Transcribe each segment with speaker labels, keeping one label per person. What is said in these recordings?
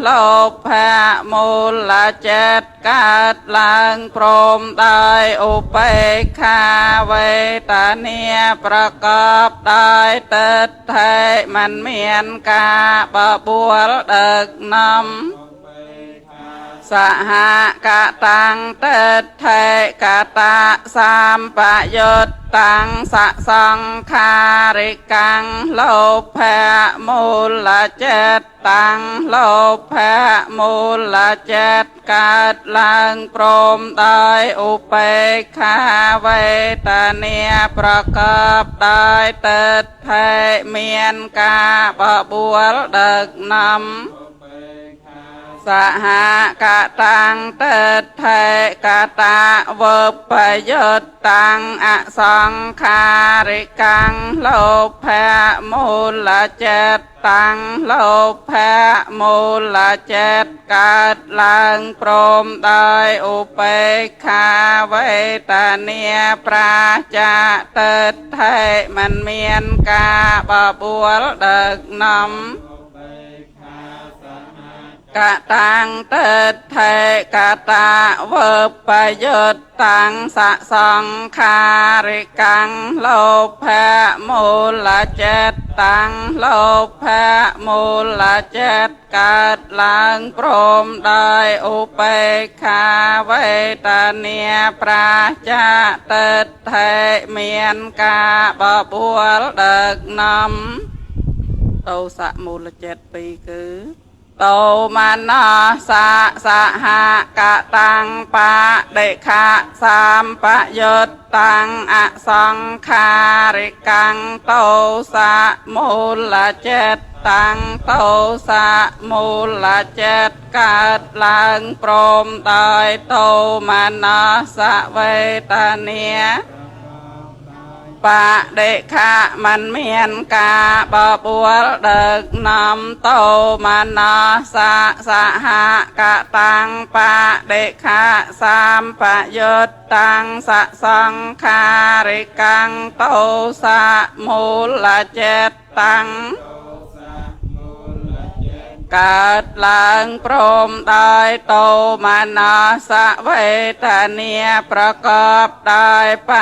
Speaker 1: លោភៈមូលចិត្តកើតឡើងព្រមដោយឧបេក្ខាវេទនាប្រកបដោយទិដ្ឋិមិនមានការបបួលដឹកនាំសហកតាំងទិដ្ឋិកតាសម្បយុត្តតាំងសសង្ខារិកាំងលោភៈមូលចិត្តតាំងលោភៈមូលចិត្តកើតឡើងព្រមដោយឧបេក្ខាវេទនាប្រកបដោយទិដ្ឋិមានការបបួលដឹកនាំសហកតាំងទិដ្ឋិកតាវបយុត្តតាំងអសង្ខារិកាំងលោភៈមូលចិត្តតាំងលោភៈមូលចិត្តកើតឡើងព្រមដោយឧបេក្ខាវេទនាប្រាចាទិដ្ឋិមិនមានការបបួលដឹកនាំកតាំងទិដ្ឋិកតាវបយុត្តតាំងសសង្ខារិកាំងលោភៈមូលចិត្តតាំងលោភៈមូលចិត្តកើតឡើងព្រមដោយឧបេក្ខាវេទនាប្រាចាទិដ្ឋិមានការបបួលដឹកនាំទោសៈមូលចិត្តពីរគឺតោមនស្សៈសហកតាំងបដិខៈសម្បយុត្តតាំងអសង្ខារិកាំងតោសៈមូលចិត្តតាំងតោសៈមូលចិត្តកើតឡើងព្រមដោយតោមនស្សៈវេទនាបដិខៈមិនមានការបបួលដឹកនាំតោមនស្សៈសហកតាំងបដិខៈសម្បយុត្តតាំងសសង្ខារិកាំងតោសៈមូលចិត្តតាំងកើតឡើងព្រមដោយតោមនស្សវេទនាប្រកបដោយប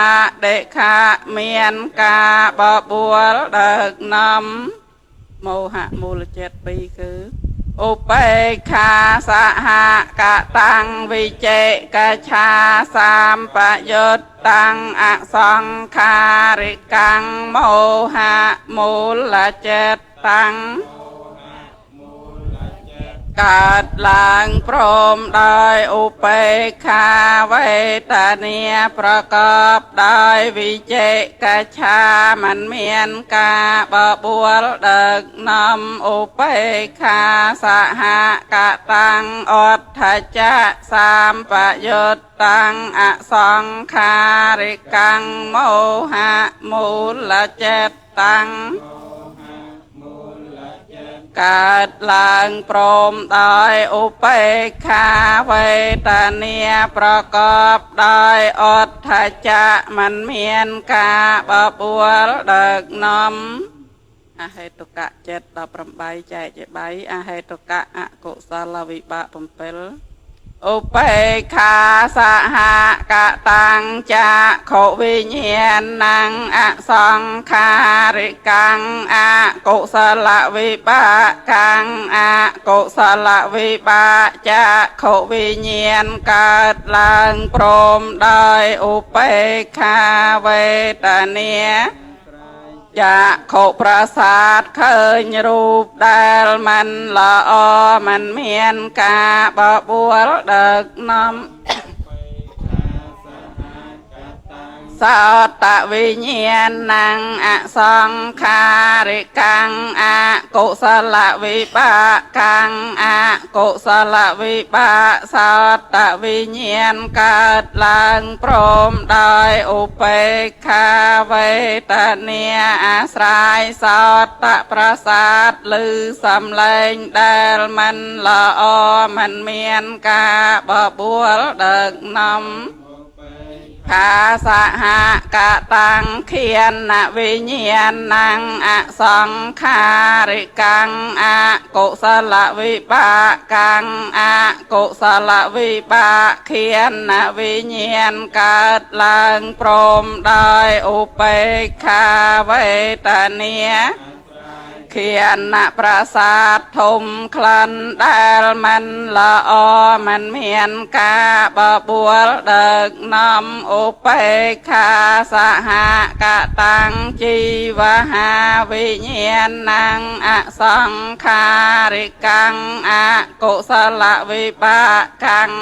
Speaker 1: ដិខៈមានការបបួលដឹកនាំមោហៈមូលចិត្តពីរគឺឧបេក្ខាសហកតាំងវិចេកឆាសម្បយុត្តតាំងអសង្ខារិកាំងមោហៈមូលចិត្តតាំងកើតឡើងព្រមដោយឧបេក្ខាវេទនាប្រកបដោយវិចេកឆាមិនមានការបបួលដឹកនាំឧបេក្ខាសហកតាំងអដ្ឋចៈសម្បយុត្តតាំងអសង្ខារិកាំងមោហៈមូលចិត្តតាំងកើតឡើងព្រមដោយឧបេក្ខាវេទនាប្រកបដោយអដ្ឋចៈមិនមានការបបួលដឹកនាំអហេតុកៈចិត្ត18ចែកជា3អហេតុកៈអកុសលវិបាក7ឧបេក្ខាសហកតាំងចាខុវិញ្ញាណੰអសង្ខារិកាំងអកុសលវិបាកាំងអកុសលវិបាចាខុវិញ្ញាណកើតឡើងព្រមដោយឧបេក្ខាវេទនាចាខុប្រសាទឃើញរូបដែលមិនល្អមិនមានការបបួលដឹកនាំសោតវិញ្ញាណੰអសង្ខារិកាំងអកុសលវិបាកាំងអកុសលវិបាសោតវិញ្ញាណកើតឡើងព្រមដោយឧបេក្ខាវេទនាអាស្រ័យសោតប្រសាទឮសំឡេងដែលមិនល្អមិនមានការបបួលដឹកនាំ ខាសហកតាំងឃានវិញ្ញាណੰអសង្ខារិកាំងអកុសលវិបាកាំងអកុសលវិបាឃានវិញ្ញាណកើតឡើងព្រមដោយឧបេក្ខាវេទនាឃានប្រាសាទធំក្លិនដែលមិនល្អមិនមានការបបួលដឹកនាំឧបេក្ខាសហកតាំងជីវហាវិញ្ញាណੰអសង្ខារិកាំងអកុសលវិបាកាំង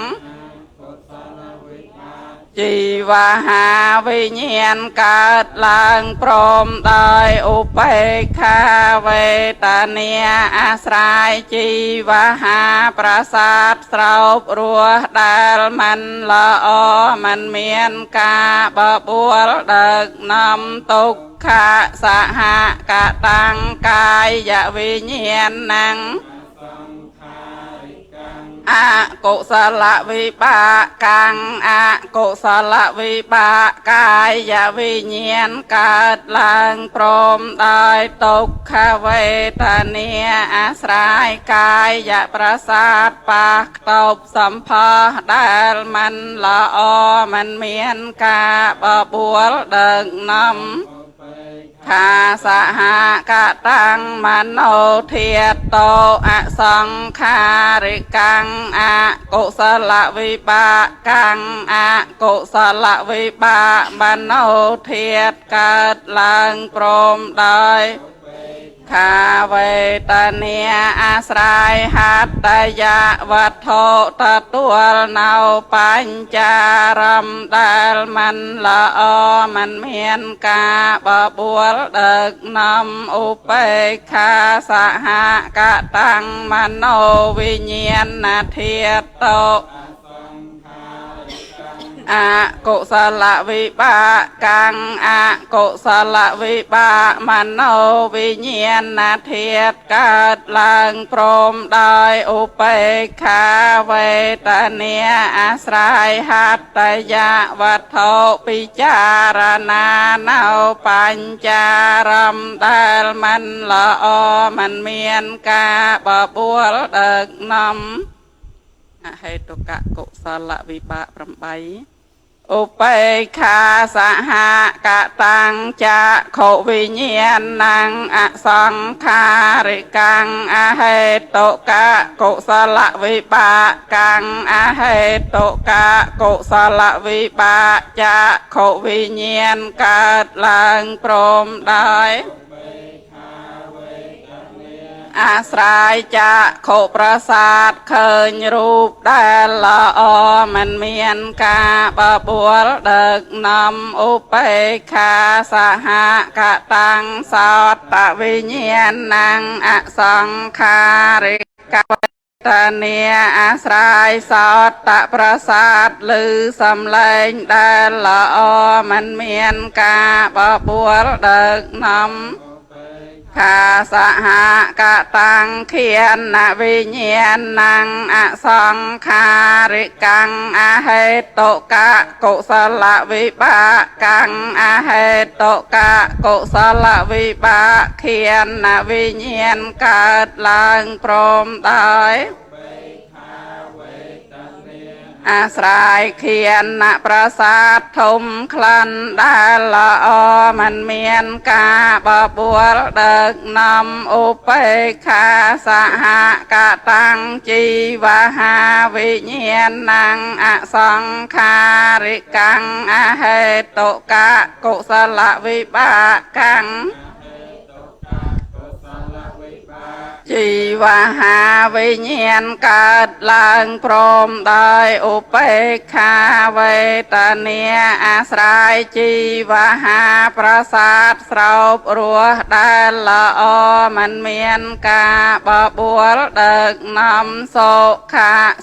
Speaker 1: ជីវហាវិញ្ញាណកើតឡើងព្រមដោយឧបេក្ខាវេទនាអាស្រ័យជីវហាប្រាសាទស្រោបរស់ដែលមិនល្អមិនមានការបបួលដឹកនាំទុក្ខសហកតាំងកាយវិញ្ញាណੰអកុសលវិបាកាំងអកុសលវិបាកាយវិញ្ញាណកើតឡើងព្រមដោយទុក្ខវេទនាអាស្រ័យកាយប្រសាទប៉ះខ្ទប់សម្ផស្សដែលមិនល្អមិនមានការបបួលដឹកនាំខាសហកតាំងមโนធាតោអសង្ខារិកាំងអកុសលវិបាកាំងអកុសលវិបាមโนធាតកើតឡើងព្រមដោយខាវេទនាអាស្រ័យហត្តយវត្ថុទទួលនៅបញ្ចារម្មណ៍ដែលមិនល្អមិនមានការបបួលដឹកនាំឧបេក្ខាសហកតាំងមโนវិញ្ញាណធាតុអកុសលវិបាកាំងអកុសលវិបាមโนវិញ្ញាណធាតុកើតឡើងព្រមដោយឧបេក្ខាវេទនាអាស្រ័យហត្តយវត្ថុពិចារណានៅបញ្ចារម្មណ៍ដែលមិនល្អមិនមានការបបួលដឹកនាំអហេតុកកុសលវិបាក8ឧបេក្ខាសហកតាំងចក្ខុវិញ្ញាណੰអសង្ខារិកាំងអហេតុកកុសលវិបាកាំងអហេតុកកុសលវិបាចក្ខុវិញ្ញាណកើតឡើងព្រមដោយអាស្រ័យចក្ខុប្រសាទឃើញរូបដែលល្អមិនមានការបបួលដឹកនាំឧបេក្ខាសហកតាំងសោតវិញ្ញាណੰអសង្ខារិកវេទនាអាស្រ័យសោតប្រសាទឮសំឡេងដែលល្អមិនមានការបបួលដឹកនាំខាសហកតាំងឃានវិញ្ញាណੰអសង្ខារិកាំងអហេតុកកុសលវិបាកាំងអហេតុកកុសលវិបាឃានវិញ្ញាណកើតឡើងព្រមដោយអាស្រ័យឃានប្រាសាទធំក្លិនដែលល្អមិនមានការបបួលដឹកនាំឧបេក្ខាសហកតាំងជីវហាវិញ្ញាណੰអសង្ខារិកាំងអហេតុកកុសលវិបាកាំងជីវហាវិញ្ញាណកើតឡើងព្រមដោយឧបេក្ខាវេទនាអាស្រ័យជីវហាប្រាសាទស្រោបរស់ដែលល្អមិនមានការបបួលដឹកនាំសុខ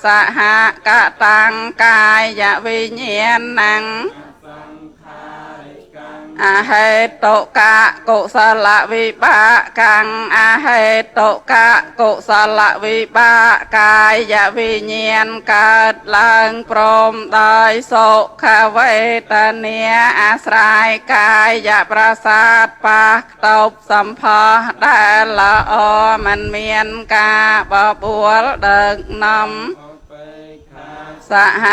Speaker 1: សហកតាំងកាយវិញ្ញាណੰ អហេតុកៈកុសលវិបាកੰអហេតុកៈកុសលវិបាកកាយវិញ្ញាណកើតឡើងព្រមដោយសុខវេទនាអាស្រ័យកាយប្រសាទប៉ះខ្ទប់សម្ផស្សដែលល្អមិនមានការបបួលដឹកនាំសហ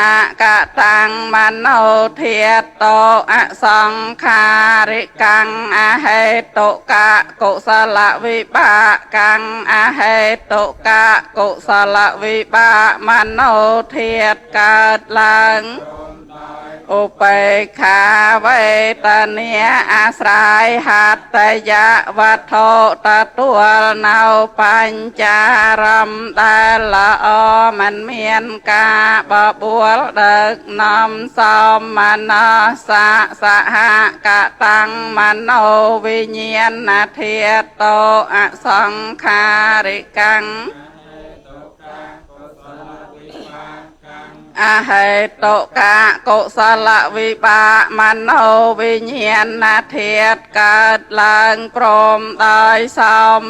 Speaker 1: កតាំងមនោធាតោអសង្ខារិកាំងអហេតុកៈកុសលវិបាកੰអហេតុកៈកុសលវិបាកមនោធាតកើតឡើងឧបេក្ខាវេទនាអាស្រ័យហត្តយវត្ថុទទួលនៅបញ្ចារម្មណ៍ដែលល្អមិនមានការបបួលដឹកនាំសមនស្សៈសហកតាំងមនោវិញ្ញាណធាតោអសង្ខារិកាំងអហេតុកៈកុសលវិបាកមនោវិញ្ញាណធាតុកើតឡើងព្រមដោយស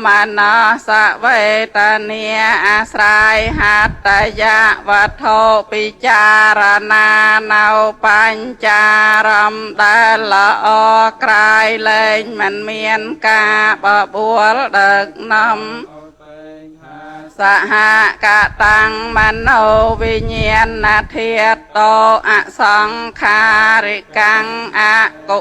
Speaker 1: មនស្សវេទនាអាស្រ័យហត្តយវត្ថុពិចារណានៅបញ្ចារម្មណ៍ដែលល្អក្រៃលែងមិនមានការបបួលដឹកនាំសហកតាំងមនោវិញ្ញាណធាតោអសង្ខារិកាំងអកុ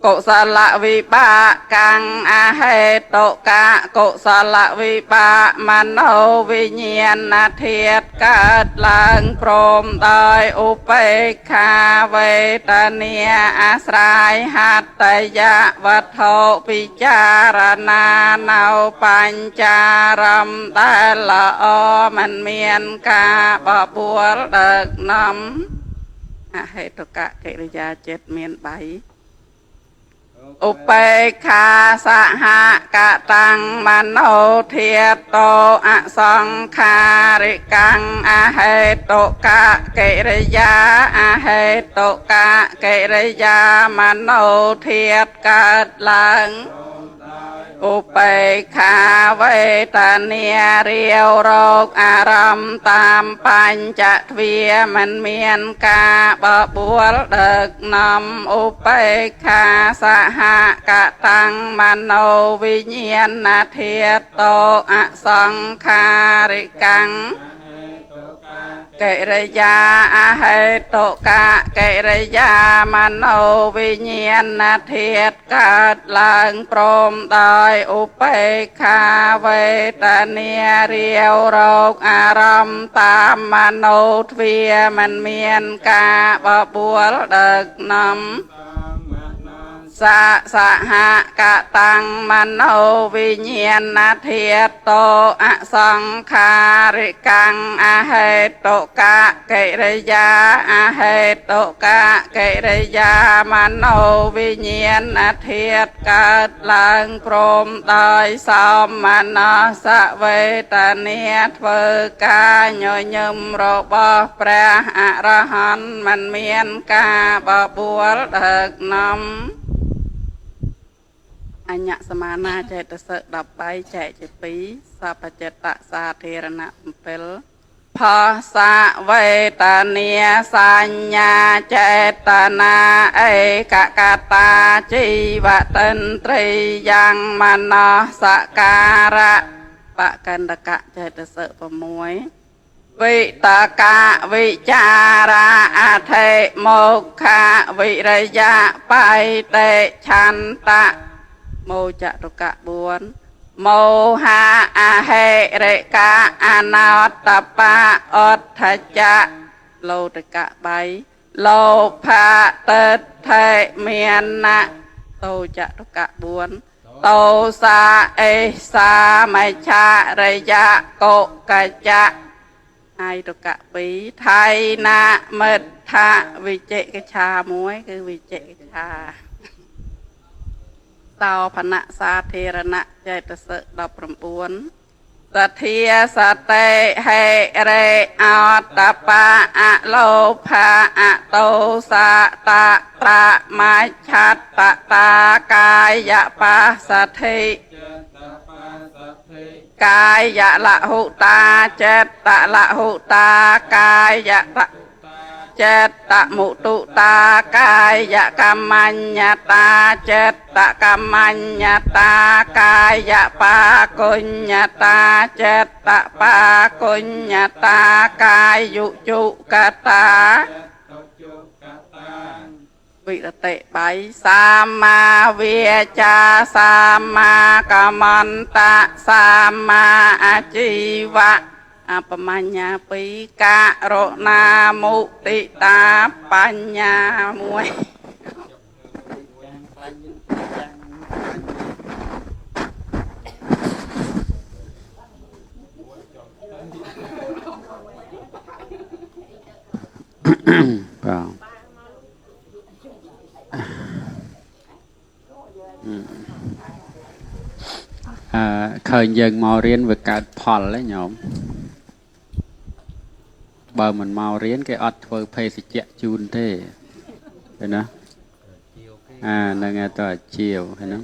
Speaker 1: កុសលវិបាកੰអហេតុកៈកុសលវិបាកមនោវិញ្ញាណធាតុកើតឡើងព្រមដោយឧបេក្ខាវេទនាអាស្រ័យហត្តយវត្ថុពិចារណានៅបញ្ចារម្មណ៍ដែលល្អមិនមានការបបួលដឹកនាំអហេតុកៈកិរិយាចិត្តមាន3ឧបេក្ខាសហកតាំងមនោធាតោអសង្ខារិកាំងអហេតុកៈកិរិយាអហេតុកៈកិរិយាមនោធាតកើតឡើងឧបេក្ខាវេទនារាវរោគអារម្មណ៍តាមបញ្ចទ្វាមិនមានការបបួលដឹកនាំឧបេក្ខាសហកតាំងមនោវិញ្ញាណធាតោអសង្ខារិកាំងកិរិយាអហេតុកៈកិរិយាមនោវិញ្ញាណធាតុកើតឡើងព្រមដោយឧបេក្ខាវេទនារាវរោគអារម្មណ៍តាមមនោទ្វាមិនមានការបបួលដឹកនាំសហកតាំងមនោវិញ្ញាណធាតោអសង្ខារិកាំងអហេតុកៈកិរិយាអហេតុកៈកិរិយាមនោវិញ្ញាណធាតុកើតឡើងព្រមដោយសមនស្សវេទនាធ្វើការញញឹមរបស់ព្រះអរហន្តមិនមានការបបួលដឹកនាំអញ្ញសមានាចេតសិក13ចែកជា2សពចិត្តសាធារណៈ7ផសវេទនាសញ្ញាចេតនាឯកកតាជីវតិន្ទ្រីយ៉ាងមនសការៈបកណ្ដកចេតសិក6វិតកវិចារាអធិមោខវិរិយៈបៃតេឆន្ទៈមោចតុកៈ4មោហៈអហិរិកៈអនោតបៈអដ្ឋចៈលោតកៈ3លោភៈទិដ្ឋិមានណៈតោចតុកៈ4តោសាអេសាមច្ឆរិយៈកុកចៈអាយតុកៈ2ថៃណាមិដ្ឋវិជិកិច្ឆា1គឺវិជិកិច្ឆាតោភណៈសាធារណៈចេតសិក19 សទ្ធាសតិហេរេអតបៈអលោភៈអតោសៈតប្រមច្ឆតតាកាយបស្សទ្ធិកាយលហុតាចិត្តលហុតាកាយតចិត្តមុតុតាកាយកម្មញ្ញតាចិត្តកម្មញ្ញតាកាយបាគុញ្ញតាចិត្តបាគុញ្ញតាកាយុជុកតាវិរតិបៃសាមាវាចាសាមាកមន្តៈសាមាអាជីវៈអបមញ្ញាពីករុណាមុទិតាបញ្ញាមួយ
Speaker 2: បាទអឺឃើញយើងមករៀនវាកើតផលហ៎ញោមបើមិនមករៀនគេអត់ធ្វើភេសជ្ជៈជូនទេឃើញណាអាហ្នឹងឯងតើជាវឃើញហ្នឹង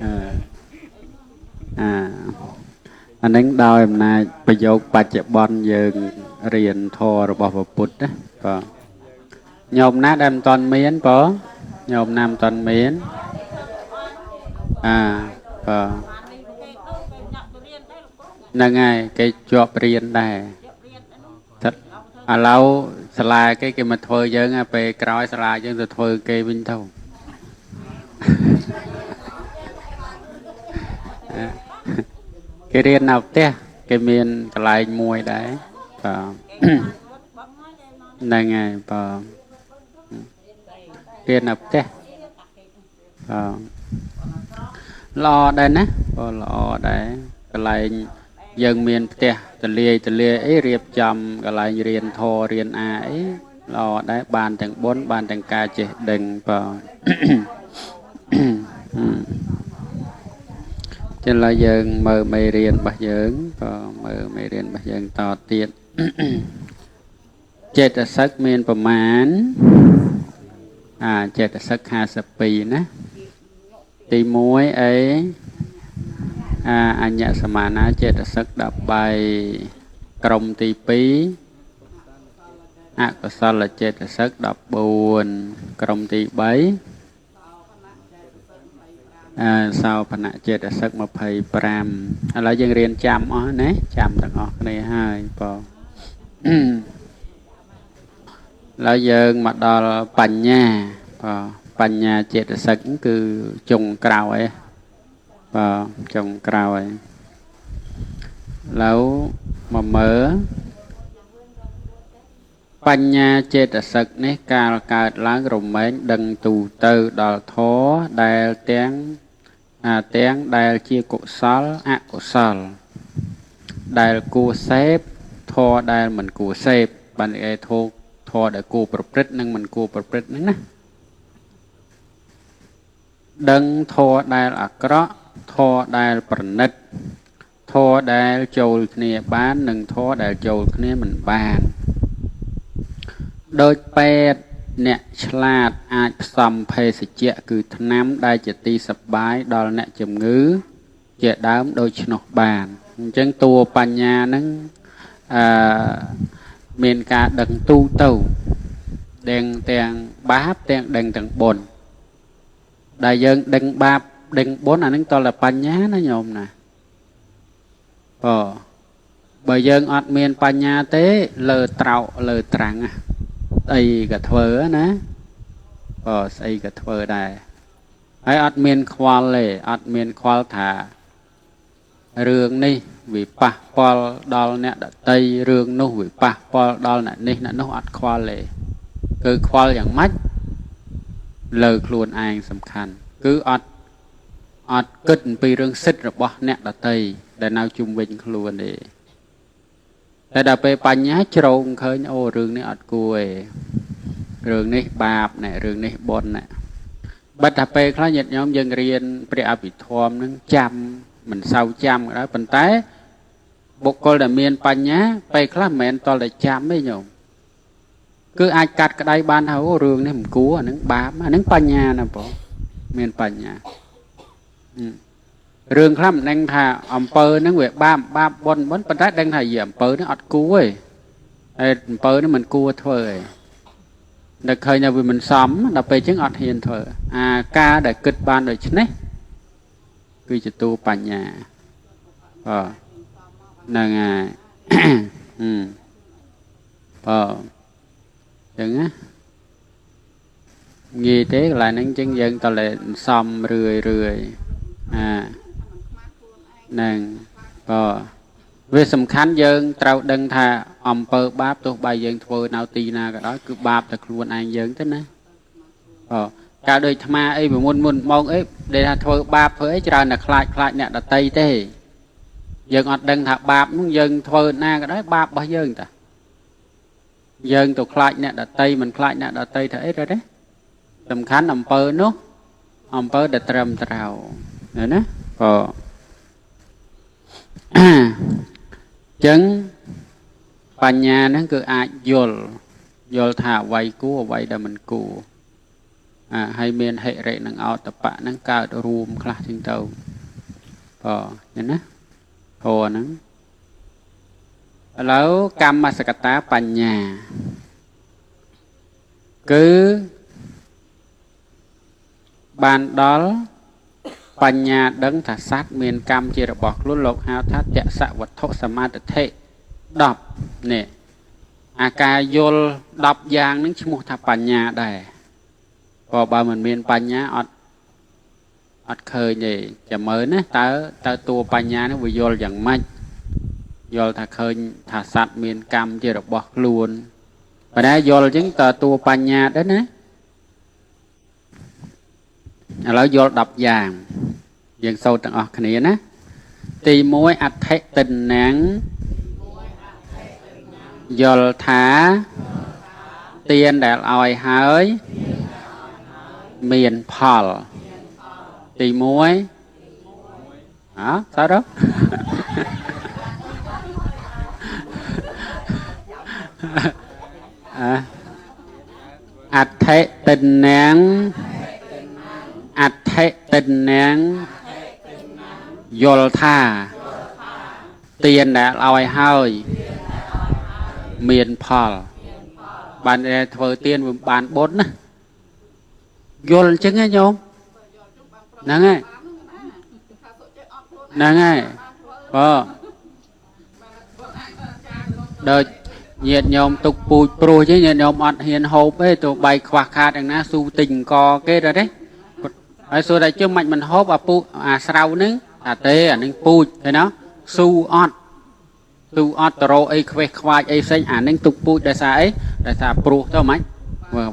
Speaker 2: អាអាហ្នឹងដោយអំណាចប្រយោគបច្ចុប្បន្នយើងរៀនធម៌របស់ព្រះពុទ្ធណាបាទញោមណាដែលមិនទាន់មានបើញោមណាមិនទាន់មានអាបាទហ្នឹងហើយគេជាប់រៀនដែរឥឡូវសាលាគេគេមកធ្វើយើងពេលក្រោយសាលាយើងទៅធ្វើគេវិញទៅគេរៀននៅផ្ទះគេមានកន្លែងមួយដែរបាទហ្នឹងហើយបាទរៀននៅផ្ទះបាទល្អដែរណាបាទល្អដែរកន្លែងយើងមានផ្ទះទលាយទលាយអីរៀបចំកន្លែងរៀនធម៌រៀនអាអីល្អដែរបានទាំងបុណ្យបានទាំងការចេះដឹងបាទចឹងឡើយយើងមើលមេរៀនរបស់យើងបាទមើលមេរៀនរបស់យើងតទៀតចេតសិកមានប្រមាណអាចេតសិក52ណាទី1អីអាអញ្ញសមានាចេតសិក13ក្រុមទី2អកុសលចេតសិក14ក្រុមទី3អាសោភនចេតសិក25ឥឡូវយើងរៀនចាំអស់ណាចាំទាំងអស់គ្នាហើយបងឥឡូវយើងមកដល់បញ្ញាបាទបញ្ញាចេតសិកគឺចុងក្រោយបាទចុងក្រោយឡូវមកមើលបញ្ញាចេតសិកនេះកាលកើតឡើងរមែងដឹងទូទៅដល់ធម៌ដែលទាំងអាទាំងដែលជាកុសលអកុសលដែលគួរសេពធម៌ដែលមិនគួរសេពបានឯធម៌ដែលគួរប្រព្រឹត្តនិងមិនគួរប្រព្រឹត្តហ្នឹងណាដឹងធម៌ដែលអាក្រក់ធម៌ដែលប្រណិតធម៌ដែលចូលគ្នាបាននិងធម៌ដែលចូលគ្នាមិនបានដោយពេទ្យអ្នកឆ្លាតអាចផ្សំភេសជ្ជៈគឺថ្នាំដែលជាទីសប្បាយដល់អ្នកជំងឺជាដើមដូច្នោះបានអញ្ចឹងតួបញ្ញាហ្នឹងអឺមានការដឹងទូទៅដឹងទាំងបាបទាំងដឹងទាំងបុណ្យដែលយើងដឹងបាបដឹងបុណ្យអានឹងតលបញ្ញាណាញោមណាបើយើងអត់មានបញ្ញាទេលើត្រោកលើត្រាំងស្អីក៏ធ្វើណាបើស្អីក៏ធ្វើដែរហើយអត់មានខ្វល់ទេអត់មានខ្វល់ថារឿងនេះវាប៉ះពាល់ដល់អ្នកដតីរឿងនោះវាប៉ះពាល់ដល់អ្នកនេះអ្នកនោះអត់ខ្វល់ទេគឺខ្វល់យ៉ាងម៉េចលើខ្លួនឯងសំខាន់គឺអត់គិតអំពីរឿងសិទ្ធិរបស់អ្នកដតីដែលនៅជុំវិញខ្លួនទេតែដល់ពេលបញ្ញាជ្រងឃើញអូរឿងនេះអត់គួរទេរឿងនេះបាបណែរឿងនេះបុណ្យណែ បិទថាពេលខ្លះញាតិញោមយើងរៀនព្រះអភិធម្មនឹងចាំមិនសូវចាំក៏ដោយប៉ុន្តែបុគ្គលដែលមានបញ្ញាពេលខ្លះមិនមែនតតែចាំទេញោមគឺអាចកាត់ក្តីបានថាអូរឿងនេះមិនគួរអានឹងបាបអានឹងបញ្ញាណាបងមានបញ្ញារឿងខ្លះមិនដឹងថាអំពើហ្នឹងវាបាបបាបបុណ្យបុណ្យប៉ុន្តែដឹងថាយីអំពើហ្នឹងអត់គួរទេហើយអំពើហ្នឹងមិនគួរធ្វើទេតែឃើញថាវាមិនសមដល់ពេលចឹងអត់ហ៊ានធ្វើអាការដែលគិតបានដូច្នេះគឺជាតួបញ្ញាបាទហ្នឹងហើយបាទចឹងណាងាយទេកន្លែងហ្នឹងចឹងយើងតតែសំរឿយរឿយអាហ្នឹងបាទវាសំខាន់យើងត្រូវដឹងថាអំពើបាបទោះបីយើងធ្វើនៅទីណាក៏ដោយគឺបាបតែខ្លួនឯងយើងទេណាបាទកាលដូចអាត្មាអីពីមុនមុនមកអីដែលថាធ្វើបាបធ្វើអីច្រើនតែខ្លាចខ្លាចអ្នកដតីទេយើងអត់ដឹងថាបាបនោះយើងធ្វើណាក៏ដោយបាបរបស់យើងតាយើងទៅខ្លាចអ្នកដតីមិនខ្លាចអ្នកដតីធ្វើអីទេសំខាន់អំពើនោះអំពើដែលត្រឹមត្រូវណាបាទចឹងបញ្ញាហ្នឹងគឺអាចយល់យល់ថាអ្វីគួរអ្វីដែលមិនគួរអាហើយមានហិរិនិងអោតបៈហ្នឹងកើតរួមខ្លះចឹងទៅបាទឃើញណាធម៌ហ្នឹងឥឡូវកម្មសកតាបញ្ញាគឺបានដល់បញ្ញាដឹងថាសត្វមានកម្មជារបស់ខ្លួនលោកហៅថាតសវត្ថុសមាទិដ្ឋិ10នេះអាការយល់10យ៉ាងហ្នឹងឈ្មោះថាបញ្ញាដែរព្រោះបើមិនមានបញ្ញាអត់អត់ឃើញទេចាំមើលណាតើតើតួបញ្ញានេះវាយល់យ៉ាងម៉េចយល់ថាឃើញថាសត្វមានកម្មជារបស់ខ្លួនប៉ុន្តែយល់អញ្ចឹងតើតួបញ្ញាដែរណាឥឡូវយល់10យ៉ាងយើងសូត្រទាំងអស់គ្នាណាទី1អដ្ឋិទិណាំងយល់ថាទានដែលឲ្យហើយមានផលទី1អើសើទៅអដ្ឋិទិណាំងអដ្ឋិទិណាំងយល់ថាទានដែលឲ្យហើយមានផលបានធ្វើទានវាបានបុណ្យណាយល់អញ្ចឹងហ៎ញោមហ្នឹងហើយហ្នឹងហើយបាទដូចញាតិញោមទុកពូជព្រោះចឹងញាតិញោមអត់ហ៊ានហូបទេទោះបីខ្វះខាតយ៉ាងណាស៊ូទិញអង្គគេដែរទេហើយសួរតែជុំមិនមិនហូបអាពូអាស្រូវហ្នឹងអាទេអានឹងពូជឃើញណាស៊ូអត់ស៊ូអត់តរោអីខ្វេះខ្វាចអីផ្សេងអានឹងទុកពូជដោយសារអីដោយសារព្រោះទៅហ្មង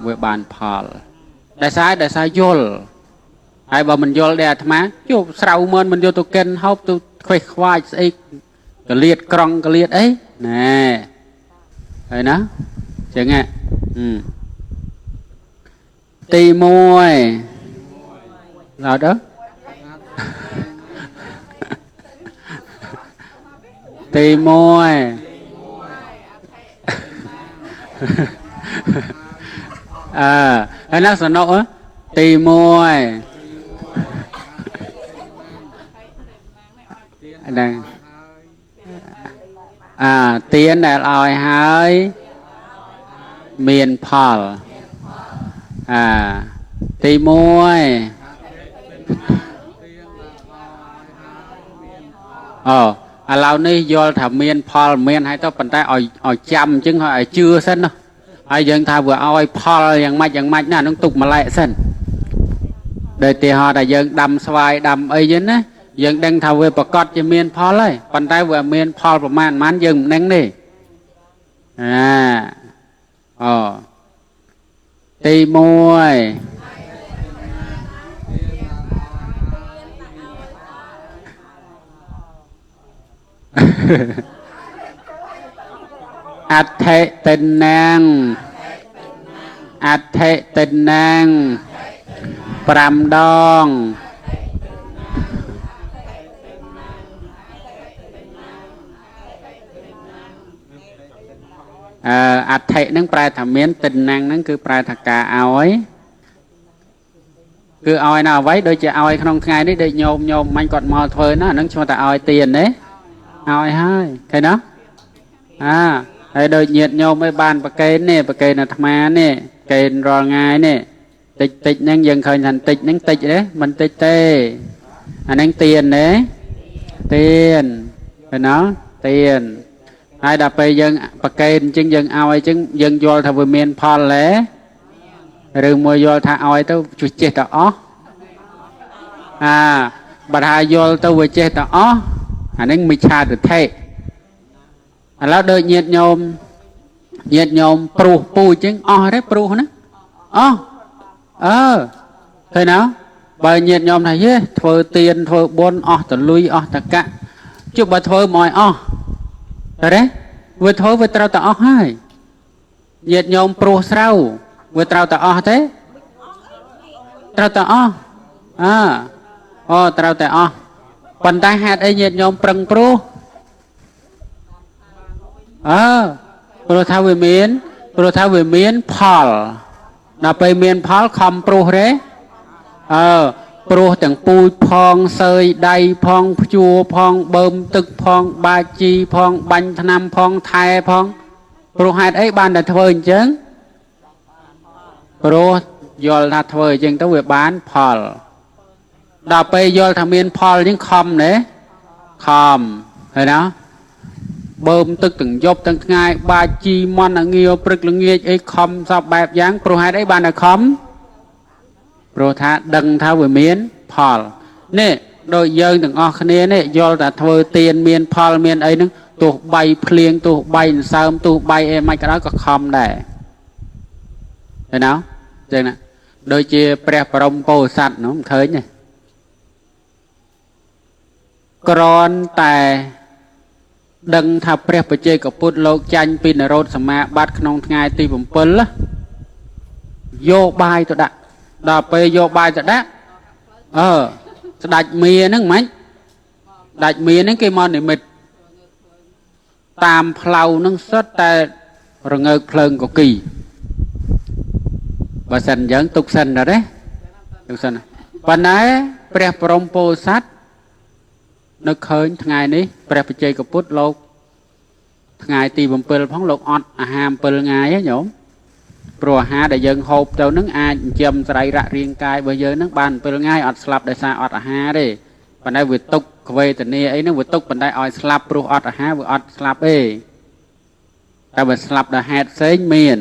Speaker 2: វាបានផលដោយសារយល់ហើយបើមិនយល់ដែរអាត្មាជួបស្រូវមើលមិនយកទៅកិនហូបទៅខ្វេះខ្វាចស្អីកលៀតក្រង់កលៀតអីណែហើយណាចឹងហ៎ទី1ឡោតទី1អើហើយណាសនុកទី1ហ្នឹងអាទានដែលឲ្យហើយមានផលអាទី1អូឥឡូវនេះយល់ថាមានផលមានហើយទៅប៉ុន្តែឲ្យឲ្យចាំអញ្ចឹងហើយឲ្យជឿសិនណាហើយយើងថាវាឲ្យផលយ៉ាងម៉េចយ៉ាងម៉េចណានឹងទុកម្លែកសិនដូចទីហោថាយើងដាំស្វាយដាំអីចឹងណាយើងដឹងថាវាប្រកាសជាមានផលហើយប៉ុន្តែវាមានផលប្រមាណប៉ុន្មានយើងមិនដឹងទេអាអូទី1អដ្ឋិទិណាំងអដ្ឋិទិណាំង 5ដងអដ្ឋិនឹងប្រែថាមានទិណាំងហ្នឹងគឺប្រែថាការឲ្យគឺឲ្យនៅអ្វីដូចជាឲ្យក្នុងថ្ងៃនេះដូចញោមញោមមាញ់គាត់មកធ្វើណាហ្នឹងឈ្មោះថាឲ្យទានទេឲ្យហើយឃើញទេអាហើយដូចញាតញោមឲ្យបានប្រកេននេះប្រកេនអាត្មានេះកេនរាល់ថ្ងៃនេះតិចតិចហ្នឹងយើងឃើញថាតិចហ្នឹងតិចទេមិនតិចទេអាហ្នឹងទានទេទានឃើញទេទានហើយដល់ពេលយើងប្រកេនអញ្ចឹងយើងឲ្យអញ្ចឹងយើងយល់ថាវាមានផលទេឬមួយយល់ថាឲ្យទៅជួយចេះតែអស់អាបើថាយល់ទៅវាចេះតែអស់អាហ្នឹងមិច្ឆាទិដ្ឋិឥឡូវដូចញាតញោមញាតញោមព្រុសពូជអញ្ចឹងអស់ទេព្រុសណាអស់អើឃើញណាបើញាតញោមថាយេធ្វើទានធ្វើបុណ្យអស់តលុយអស់តកៈជុះបើធ្វើមកឲ្យអស់ទេវាធ្វើវាត្រូវតែអស់ហើយញាតញោមព្រុសស្រូវវាត្រូវតែអស់ទេត្រូវតែអស់អើអូត្រូវតែអស់ប៉ុន្តែហេតុអីញាតញោមប្រឹងព្រុសអើព្រោះថាវាមានព្រោះថាវាមានផលដល់ពេលមានផលខំព្រុសទេអើព្រោះទាំងពូជផងសើយដៃផងភ្ជួរផងបើមទឹកផងបាជីផងបាញ់ថ្នាំផងថែផងព្រោះហេតុអីបានតែធ្វើអញ្ចឹងព្រោះយល់ថាធ្វើអញ្ចឹងទៅវាបានផលដល់ពេលយល់ថាមានផលអញ្ចឹងខំទេខំឃើញណាបើមទឹកទាំងយប់ទាំងថ្ងៃបាជីមន់ងាវព្រឹកល្ងាចអីខំសពបែបយ៉ាងព្រោះហេតុអីបានតែខំព្រោះថាដឹងថាវាមានផលនេះដូចយើងទាំងអស់គ្នានេះយល់ថាធ្វើទានមានផលមានអីហ្នឹងទោះបីភ្លៀងទោះបីអន្សើមទោះបីអីមិនក៏ដោយក៏ខំដែរឃើញណាចឹងណាដូចជាព្រះបរមពោធិសត្វនោះមិនឃើញទេក្រនតែដឹងថាព្រះបច្ចេកពុទ្ធលោកចាញ់ពីនរោត្តសមាបត្តិក្នុងថ្ងៃទី7យកបាយទៅដាក់ដល់ពេលយកបាយទៅដាក់អឺស្ដេចមាហ្នឹងហ្មងស្ដេចមាហ្នឹងគេមកនិមិត្តតាមផ្លូវហ្នឹងសុទ្ធតែរងើកភ្លើងកគីបើសិនអញ្ចឹងទុកសិនដែរទេទុកសិនប៉ុន្តែព្រះបរមពោធិសត្វនៅឃើញថ្ងៃនេះព្រះបច្ចេកពុទ្ធលោកថ្ងៃទី7ផងលោកអត់អាហារ7ថ្ងៃហ៎ញោមព្រោះអាហារដែលយើងហូបទៅនឹងអាចចិញ្ចឹមសរីរៈរាងកាយរបស់យើងនឹងបាន7ថ្ងៃអត់ស្លាប់ដោយសារអត់អាហារទេប៉ុន្តែវាទុកវេទនាអីហ្នឹងវាទុកប៉ុន្តែឲ្យស្លាប់ព្រោះអត់អាហារវាអត់ស្លាប់ទេតែបើស្លាប់ដោយហេតុផ្សេងមាន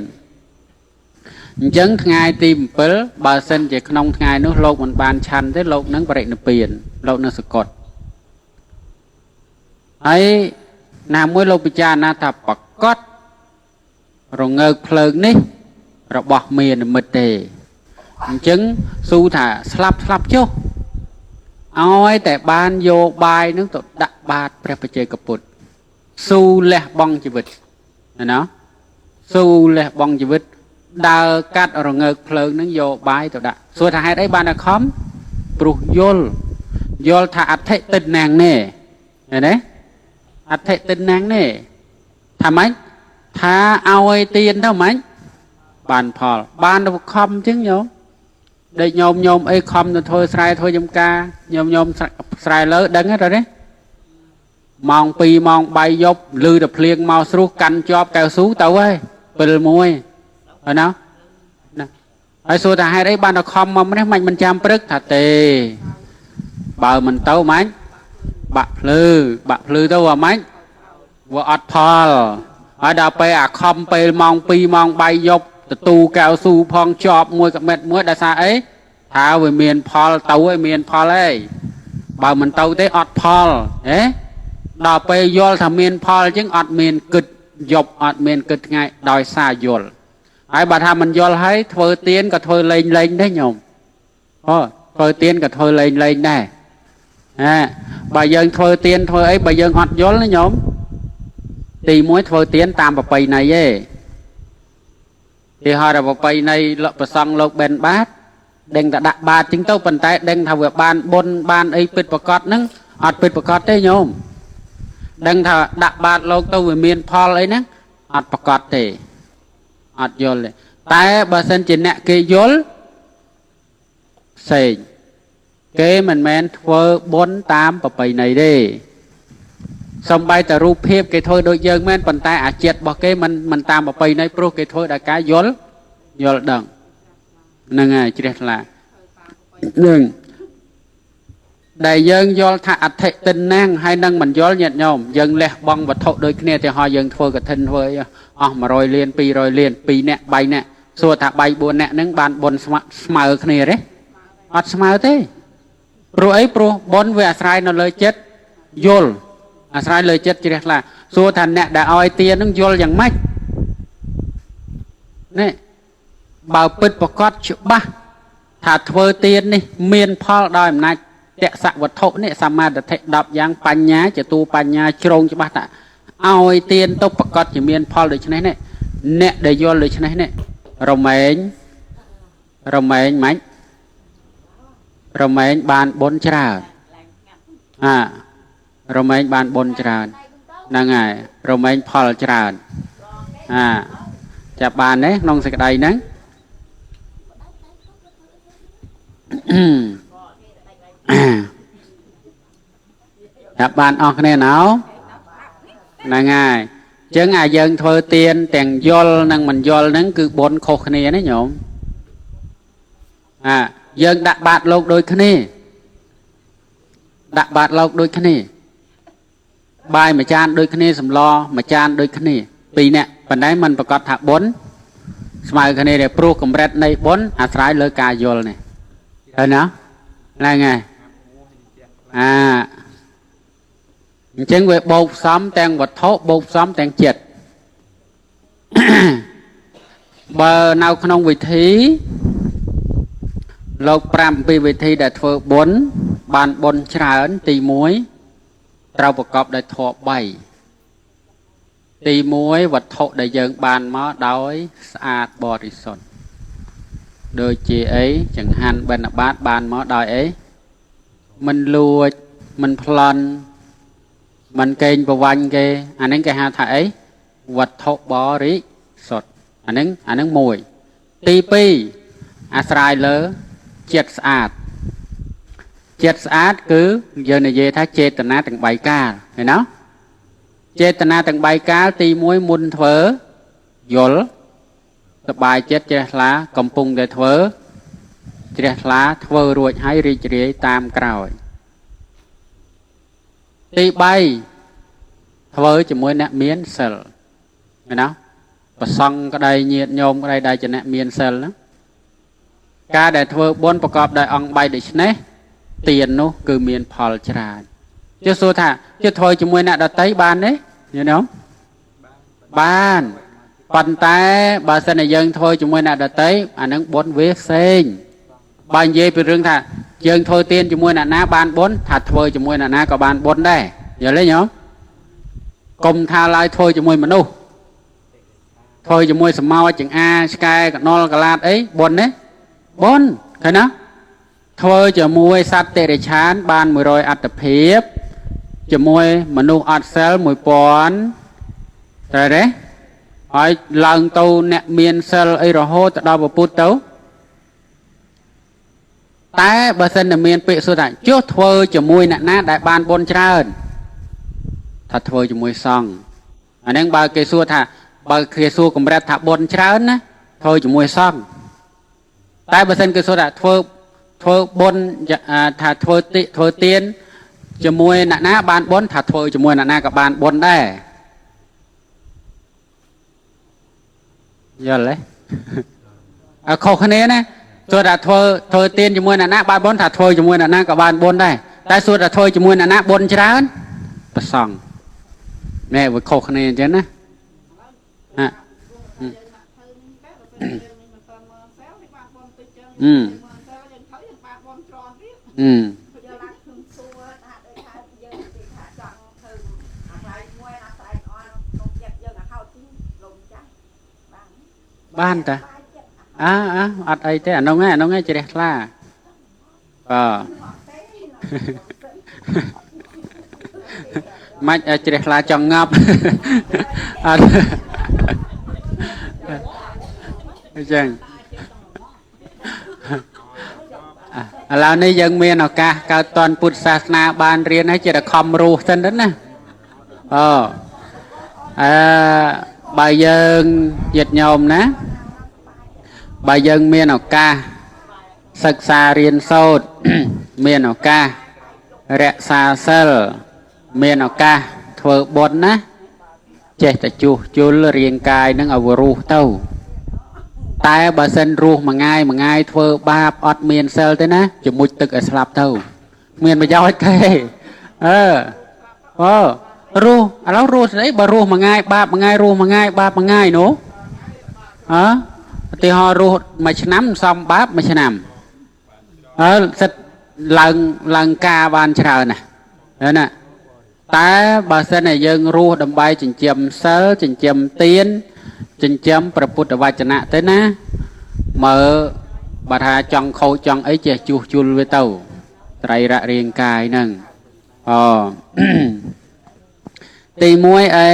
Speaker 2: អញ្ចឹងថ្ងៃទី7បើសិនជាក្នុងថ្ងៃនោះលោកមិនបានឆាន់ទេលោកនឹងបរិនិព្វានលោកនឹងសកត់ហើយណាមួយលោកពិចារណាថាប្រកបរងើកភ្លើងនេះរបស់មាននិមិត្តទេអញ្ចឹងស៊ូថាស្លាប់ស្លាប់ចុះឲ្យតែបានយកបាយនឹងទៅដាក់បាតព្រះបច្ចេកពុទ្ធស៊ូលះបង់ជីវិតណាស៊ូលះបង់ជីវិតដើរកាត់រងើកភ្លើងនឹងយកបាយទៅដាក់សួរថាហេតុអីបានតែខំព្រោះយល់យល់ថាអដ្ឋិទិណាងនេះឃើញទេអដ្ឋិទិណាងនេះថាម៉េចថាឲ្យទានទៅម៉េចបានផលបានទៅខំអញ្ចឹងញោមដេកញោមញោមអីខំទៅធ្វើស្រែធ្វើចំការញោមញោមស្រែលើដឹងទេទេម៉ោង2ម៉ោង3យប់លឺតែភ្លៀងមកស្រុះកាន់ជាប់កែវស៊ូទៅហើយពិលមួយហើយណាណាហើយសួរថាហេតុអីបានទៅខំមកម្នេះមិនមិនចាំព្រឹកថាទេបើមិនទៅម៉េចបាក់ភ្លឺបាក់ភ្លឺទៅអាម៉េចវាអត់ផលហើយដល់ពេលអាខំពេលម៉ោង2ម៉ោង3យប់ទទួលកែវស៊ូផងជាប់មួយកม็តមួយដោយសារអីថាវាមានផលទៅឯងមានផលឯងបើមិនទៅទេអត់ផលហេដល់ពេលយល់ថាមានផលអញ្ចឹងអត់មានគិតយប់អត់មានគិតថ្ងៃដោយសារយល់ហើយបើថាមិនយល់ហើយធ្វើទានក៏ធ្វើលេងលេងដែរញោមអូធ្វើទានក៏ធ្វើលេងលេងដែរហ៎បើយើងធ្វើទានធ្វើអីបើយើងអត់យល់ណាញោមទី1ធ្វើទានតាមប្រពៃណីឯងទីហោះដល់ប្រពៃណីប្រសង់លោកបិណ្ឌបាត ដឹងតែដាក់បាតចឹងទៅប៉ុន្តែដឹងថាវាបានបុណ្យបានអីពិតប្រកបហ្នឹងអត់ពិតប្រកបទេញោមដឹងថាដាក់បាតលោកទៅវាមានផលអីហ្នឹងអត់ប្រកបទេអត់យល់ទេតែបើសិនជាអ្នកគេយល់ផ្សេងគេមិនមែនធ្វើបុណ្យតាមប្រពៃណីទេសំបីតែរូបភាពគេធ្វើដូចយើងមែនប៉ុន្តែអាជាតិរបស់គេមិនតាមប្រពៃណីព្រោះគេធ្វើដោយការយល់ដឹងហ្នឹងហើយជ្រះថ្លានឹងដែលយើងយល់ថាអធិទិនណាងហើយនឹងមិនយល់ញាតិញោមយើងលះបង់វត្ថុដូចគ្នាទៅហើយយើងធ្វើកឋិនធ្វើអីអស់100លាន200លាន2នាក់3នាក់សួរថា3 4នាក់ហ្នឹងបានបុណ្យស្មើគ្នាទេអត់ស្មើទេព្រោះអីព្រោះបុណ្យវាអាស្រ័យនៅលើចិត្តយល់អាស្រ័យលើចិត្តជ្រះថ្លាសួរថាអ្នកដែលឲ្យទាននឹងយល់យ៉ាងម៉េចនេះបើពិតប្រកបច្បាស់ថាធ្វើទាននេះមានផលដោយអំណាចតសវត្ថុនេះសមាធិ10យ៉ាងបញ្ញាចទូបញ្ញាជ្រងច្បាស់ថាឲ្យទានទៅប្រកបជាមានផលដូច្នេះនេះអ្នកដែលយល់ដូច្នេះនេះរមែងម៉េចរមែងបានបុណ្យច្រើនអារមែងបានបុណ្យច្រើនហ្នឹងហើយរមែងផលច្រើនអាចាប់បានទេក្នុងសេចក្តីហ្នឹងចាប់បានអស់គ្នាណោហ្នឹងហើយអញ្ចឹងអាយើងធ្វើទានទាំងយល់និងមិនយល់ហ្នឹងគឺបុណ្យខុសគ្នាណាញោមអាយើងដាក់បាតលោកដូចគ្នាដាក់បាតលោកដូចគ្នាបាយមួយចានដូចគ្នាសម្លមួយចានដូចគ្នាពីរនាក់ប៉ុន្តែมันប្រកាសថាបុណ្យស្មើគ្នាទេព្រោះកម្រិតនៃបុណ្យអាស្រ័យលើការយល់នេះឃើញណាហ្នឹងហើយអាអញ្ចឹងវាបូកផ្សំទាំងវត្ថុបូកផ្សំទាំងចិត្តបើនៅក្នុងវិធីលោកប្រាប់អំពីវិធីដែលធ្វើបុណ្យបានបុណ្យច្រើនទី1ត្រូវប្រកបដោយធម៌3ទី1វត្ថុដែលយើងបានមកដោយស្អាតបរិសុទ្ធដូចជាអីចង្ហាន់បិណ្ឌបាតបានមកដោយអីមិនលួចមិនប្លន់មិនកេងប្រវាញ់គេអានេះគេហៅថាអីវត្ថុបរិសុទ្ធអាហ្នឹងមួយទី2អាស្រ័យលើចិត្តស្អាតចិត្តស្អាតគឺយើងនិយាយថាចេតនាទាំង3កាលឃើញទេចេតនាទាំង3កាលទី1មុនធ្វើយល់សប្បាយចិត្តជ្រះថ្លាកំពុងតែធ្វើជ្រះថ្លាធ្វើរួចហើយរីករាយតាមក្រោយទី3ធ្វើជាមួយអ្នកមានសិលឃើញទេប្រសង់ក្តីញាតិញោមក្តីដែលជាអ្នកមានសិលណាការដែលធ្វើបុណ្យប្រកបដោយអង្គ3ដូច្នេះទាននោះគឺមានផលច្រើនជឿសួរថាជឿធ្វើជាមួយអ្នកដតីបានទេយល់ទេបានប៉ុន្តែបើសិនជាយើងធ្វើជាមួយអ្នកដតីអានឹងបុណ្យវាផ្សេងបើនិយាយពីរឿងថាយើងធ្វើទានជាមួយអ្នកណាបានបុណ្យថាធ្វើជាមួយអ្នកណាក៏បានបុណ្យដែរយល់ទេញោមកុំថាឡើយធ្វើជាមួយមនុស្សធ្វើជាមួយសមោចចង្អាឆ្កែកណុលកលាតអីបុណ្យទេបុណ្យឃើញណាធ្វើជាមួយសត្វតិរិឆានបាន100អត្តភាពជាមួយមនុស្សអត់សិល1000ត្រូវទេហើយឡើងទៅអ្នកមានសិលអីរហូតទៅដល់ពុទ្ធទៅតែបើសិនតែមានពាក្យសួរថាចុះធ្វើជាមួយអ្នកណាដែលបានបុណ្យច្រើនថាធ្វើជាមួយសង្ឃអាហ្នឹងបើគេសួរថាបើគេសួរកម្រិតថាបុណ្យច្រើនណាធ្វើជាមួយសង្ឃតែបើសិនគេសួរថាធ្វើបុណ្យថាធ្វើទានជាមួយអ្នកណាបានបុណ្យថាធ្វើជាមួយអ្នកណាក៏បានបុណ្យដែរយល់ទេអើខុសគ្នាណាសួរថាធ្វើទានជាមួយអ្នកណាបានបុណ្យថាធ្វើជាមួយអ្នកណាក៏បានបុណ្យដែរតែសួរថាធ្វើជាមួយអ្នកណាបុណ្យច្រើនប្រសង់ណែវាខុសគ្នាអញ្ចឹងណាបានតា អើអើអត់អីទេអានោះឯងអានោះឯងជ្រះថ្លាបាទ មិនជ្រះថ្លាចង់ងាប់អត់អញ្ចឹងឥឡូវនេះយើងមានឱកាសកើតតនពុទ្ធសាសនាបានរៀនហើយជាតែខំរស់សិនទៅណាអូអឺបើយើងញាតិញោមណាបើយើងមានឱកាសសិក្សារៀនសូត្រមានឱកាសរក្សាសិលមានឱកាសធ្វើបុណ្យណាចេះតែជួសជុលរាងកាយនឹងឲ្យវារស់ទៅតែបើសិនរស់មួយថ្ងៃមួយថ្ងៃធ្វើបាបអត់មានសិលទេណាជាមួយទឹកឲ្យស្លាប់ទៅមានប្រយោជន៍ទេអឺអូរស់ឥឡូវរស់ស្អីបើរស់មួយថ្ងៃបាបមួយថ្ងៃរស់មួយថ្ងៃបាបមួយថ្ងៃនោះអើឧទាហរណ៍រស់មួយឆ្នាំសំបាបមួយឆ្នាំអើសិតឡើងឡើងការបានច្រើនណាស់ណាតែបើសិនតែយើងរស់ដើម្បីចិញ្ចឹមសិលចិញ្ចឹមទានចិញ្ចឹមព្រះពុទ្ធវចនៈទៅណាមើលបើថាចង់ខូចចង់អីចេះជួសជុលវាទៅត្រៃរៈរាងកាយហ្នឹងអូទី1អី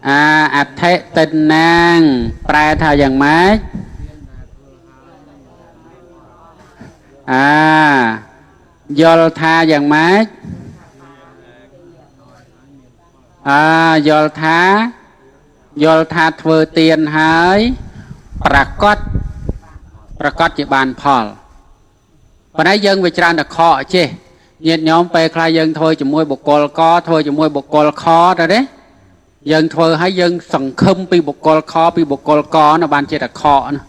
Speaker 2: អាអដ្ឋិតិណាងប្រែថាយ៉ាងម៉េចអាយល់ថាយ៉ាងម៉េចអាយល់ថាធ្វើទានហើយប្រកាសជាបានផលប៉ុន្តែយើងវាច្រើនតែខកចេះញាតិញោមពេលខ្លះយើងធ្វើជាមួយបុគ្គលកធ្វើជាមួយបុគ្គលខទៅទេយើងធ្វើឲ្យយើងសង្ឃឹមពីបុគ្គលខពីបុគ្គលកណាបានជាតែខកណា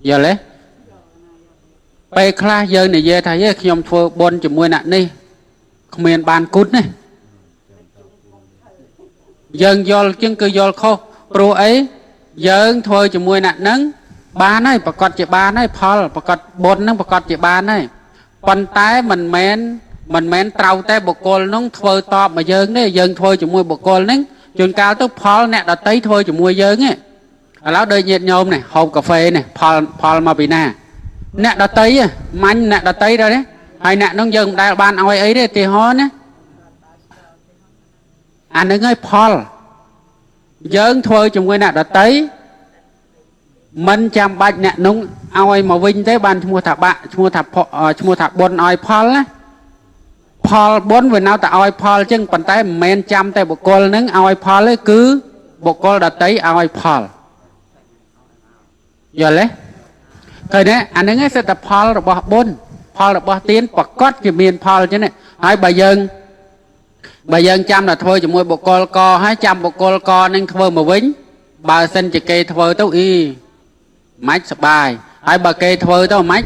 Speaker 2: យល់ទេពេលខ្លះយើងនិយាយថាយេខ្ញុំធ្វើបុណ្យជាមួយអ្នកនេះគ្មានបានគុណទេយើងយល់ជាងគឺយល់ខុសព្រោះអីយើងធ្វើជាមួយអ្នកហ្នឹងបានហើយប្រកាសជាបានហើយផលប្រកាសបុណ្យហ្នឹងប្រកាសជាបានហើយប៉ុន្តែមិនមែនត្រូវតែបុគ្គលហ្នឹងធ្វើតបមកយើងទេយើងធ្វើជាមួយបុគ្គលហ្នឹងជួនកាលទៅផលអ្នកដតីធ្វើជាមួយយើងទេឥឡូវដូចញាតិញោមនេះហូបកាហ្វេនេះផលមកពីណាអ្នកដតីមាញ់អ្នកដតីទៅទេហើយអ្នកហ្នឹងយើងមិនដែលបានឲ្យអីទេទីហោណាអានឹងហើយផលយើងធ្វើជាមួយអ្នកដតីមិនចាំបាច់អ្នកនោះឲ្យមកវិញទេបានឈ្មោះថាបាក់ឈ្មោះថាបុណ្យឲ្យផលណាផលបុណ្យវានៅតែឲ្យផលចឹងប៉ុន្តែមិនមែនចាំតែបុគ្គលនឹងឲ្យផលទេគឺបុគ្គលដតីឲ្យផលយល់ទេឃើញទេអានឹងឯងសិតតែផលរបស់បុណ្យផលរបស់ទានប្រកាសជាមានផលចឹងហើយបើយើងចាំតែធ្វើជាមួយបុគ្គលកហើយចាំបុគ្គលកនឹងធ្វើមកវិញបើសិនជាគេធ្វើទៅអីម៉េចសបាយហើយបើគេធ្វើទៅម៉េច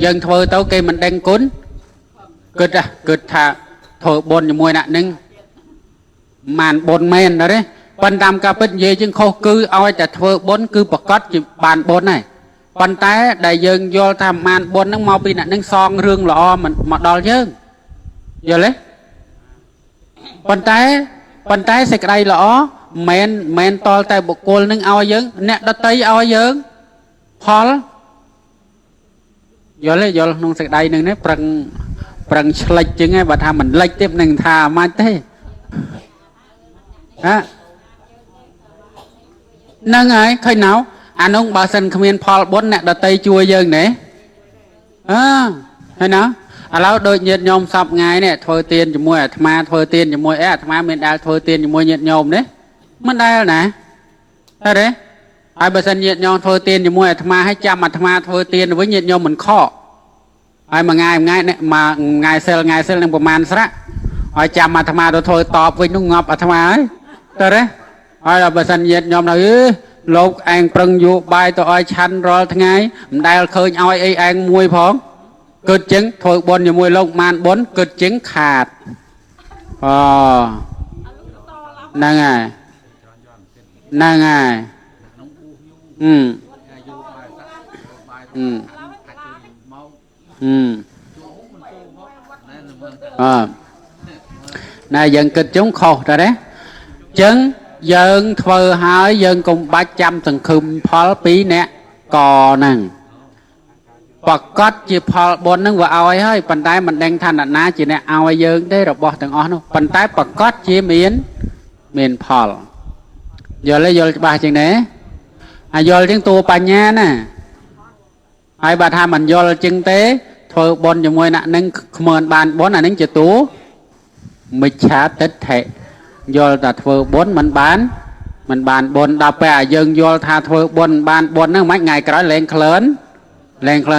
Speaker 2: យើងធ្វើទៅគេមិនដឹងគុណគិតថាធ្វើបុណ្យជាមួយអ្នកនឹងបានបុណ្យមែនទេប៉ុន្តែតាមការពិតនិយាយជាងខុសគឺឲ្យតែធ្វើបុណ្យគឺប្រកាសជាបានបុណ្យហើយប៉ុន្តែដែលយើងយល់ថាបានបុណ្យហ្នឹងមកពីអ្នកនឹងសងរឿងល្អមកដល់យើងយល់ទេប៉ុន្តែសេចក្តីល្អមិនតល់តែបុគ្គលនឹងឲ្យយើងអ្នកដតីឲ្យយើងផលយល់ទេយល់ក្នុងសេចក្តីនឹងនេះប្រឹងឆ្លិចជាងឯងបើថាមិនលិចទេនឹងថាអាម៉ាច់ទេហ៎ហ្នឹងហើយឃើញណៅអានោះបើសិនគ្មានផលបុណ្យអ្នកដតីជួយយើងណែអើឃើញណៅឥឡូវដូចញាតិញោមសពថ្ងៃនេះធ្វើទានជាមួយអាត្មាធ្វើទានជាមួយអីអាត្មាមានដែលធ្វើទានជាមួយញាតិញោមទេមិនដែលណាទេហើយបើសិនញាតិញោមធ្វើទានជាមួយអាត្មាឲ្យចាំអាត្មាធ្វើទានវិញញាតិញោមមិនខកហើយមួយថ្ងៃមួយថ្ងៃនេះមួយថ្ងៃសិលថ្ងៃសិលនឹងប្រមាណស្រាក់ហើយចាំអាត្មាទៅធ្វើតបវិញនោះងាប់អាត្មាហើយទៅទេហើយដល់បើសិនញាតិញោមនៅលោកឯងប្រឹងយកបាយទៅឲ្យឆាន់រាល់ថ្ងៃមិនដែលឃើញឲ្យអីឯងមួយផងគិតចឹងធ្វើបុណ្យជាមួយលោកបានបុណ្យគិតចឹងខាតអូហ្នឹងហើយហ្នឹងហើយអឺអឺអឺណែយើងគិតចឹងខុសតើទេចឹង យើងធ្វើហើយយើងកុំបាច់ចាំសង្ឃឹមផលពីអ្នកកហ្នឹងប្រកាសជាផលបុណ្យហ្នឹងវាឲ្យហើយប៉ុន្តែមិនដឹងថាអ្នកណាជាអ្នកឲ្យយើងទេរបស់ទាំងអស់នោះប៉ុន្តែប្រកាសជាមានផលយល់ទេយល់ច្បាស់ជាងនេះអាយល់ជាងតួបញ្ញាណាហើយបើថាមិនយល់ជាងទេធ្វើបុណ្យជាមួយអ្នកនឹងខ្មើនបានបុណ្យអានឹងជាតួមិច្ឆាទិដ្ឋិយល់តែធ្វើបុណ្យមិនបានបុណ្យដល់ពេលអាយើងយល់ថាធ្វើបុណ្យបានបុណ្យហ្នឹងមិនថ្ងៃក្រោយលែងក្លឿ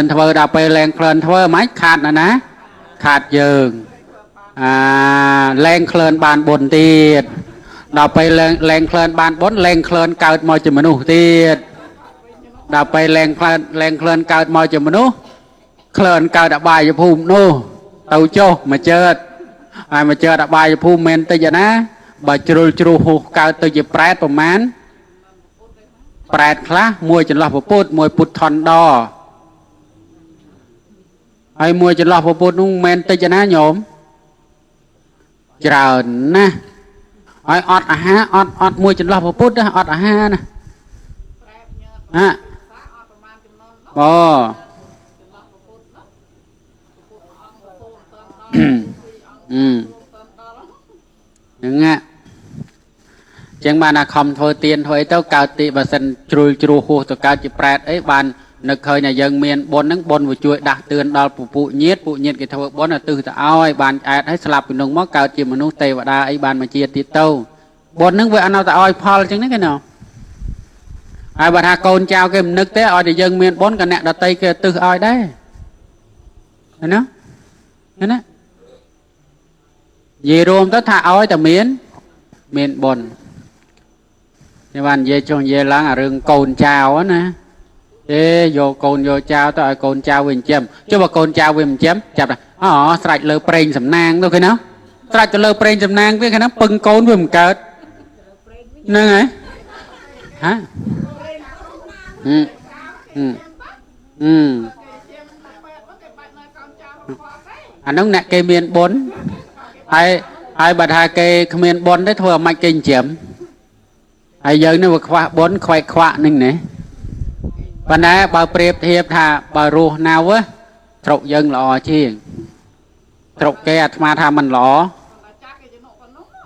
Speaker 2: នធ្វើដល់ពេលលែងក្លឿនធ្វើមិនខាតណាណាខាតយើងអាលែងក្លឿនបានបុណ្យទៀតដល់ពេលលែងក្លឿនបានបុណ្យលែងក្លឿនកើតមកជាមនុស្សទៀតដល់ពេលលែងក្លឿនកើតមកជាមនុស្សក្លឿនកើតអបាយភូមិនោះទៅចុះមកជើតហើយមកជើតអបាយភូមិមិនតិចណាបើជ្រុលជ្រុះហួសកើតទៅជាប្រែតប្រមាណប្រែតខ្លះមួយចន្លោះពុទ្ធមួយពុទ្ធថនដហើយមួយចន្លោះពុទ្ធនោះមិនតិចណាញោមច្រើនណាស់ហើយអត់អាហារអត់មួយចន្លោះពុទ្ធអត់អាហារណាហ่ะអូហ្នឹងណាចឹងបានថាខំធ្វើទៀនធ្វើអីទៅកើតទីបើសិនជ្រុលជ្រោះហួសទៅកើតជាប្រែតអីបាននឹកឃើញថាយើងមានបុណ្យហ្នឹងបុណ្យវាជួយដាស់តឿនដល់ពពួកញាតិពួកញាតិគេធ្វើបុណ្យឲ្យទិសទៅឲ្យបានឆ្អែតឲ្យស្លាប់ពីនោះមកកើតជាមនុស្សទេវតាអីបានមកជាតិទៀតទៅបុណ្យហ្នឹងវាអត់ទៅឲ្យផលចឹងហ្នឹងគេណោះហើយបើថាកូនចៅគេមិននឹកទេឲ្យតែយើងមានបុណ្យក៏អ្នកដតីគេទិសឲ្យដែរណាណានិយាយរួមទៅថាឲ្យតែមានបុណ្យនេះបាននិយាយចុះនិយាយឡើងអារឿងកូនចៅណាទេយកកូនយកចៅទៅឲ្យកូនចៅវាចិញ្ចឹមចុះបើកូនចៅវាមិនចិញ្ចឹមចាប់ថាអូស្រេចលើប្រេងសំណាងទៅគេណាស្រេចទៅលើប្រេងសំណាងវាគេណាពឹងកូនវាមិនកើតហ្នឹងហើយហ៎អានោះអ្នកគេមានបុណ្យហើយបើថាគេគ្មានបុណ្យទេធ្វើឲ្យមិនគេចិញ្ចឹមហើយយើងនេះវាខ្វះបុណ្យខ្វែកខ្វាក់នឹងណាប៉ុន្តែបើប្រៀបធៀបថាបើរស់នៅស្រុកយើងល្អជាងស្រុកគេអាត្មាថាមិនល្អ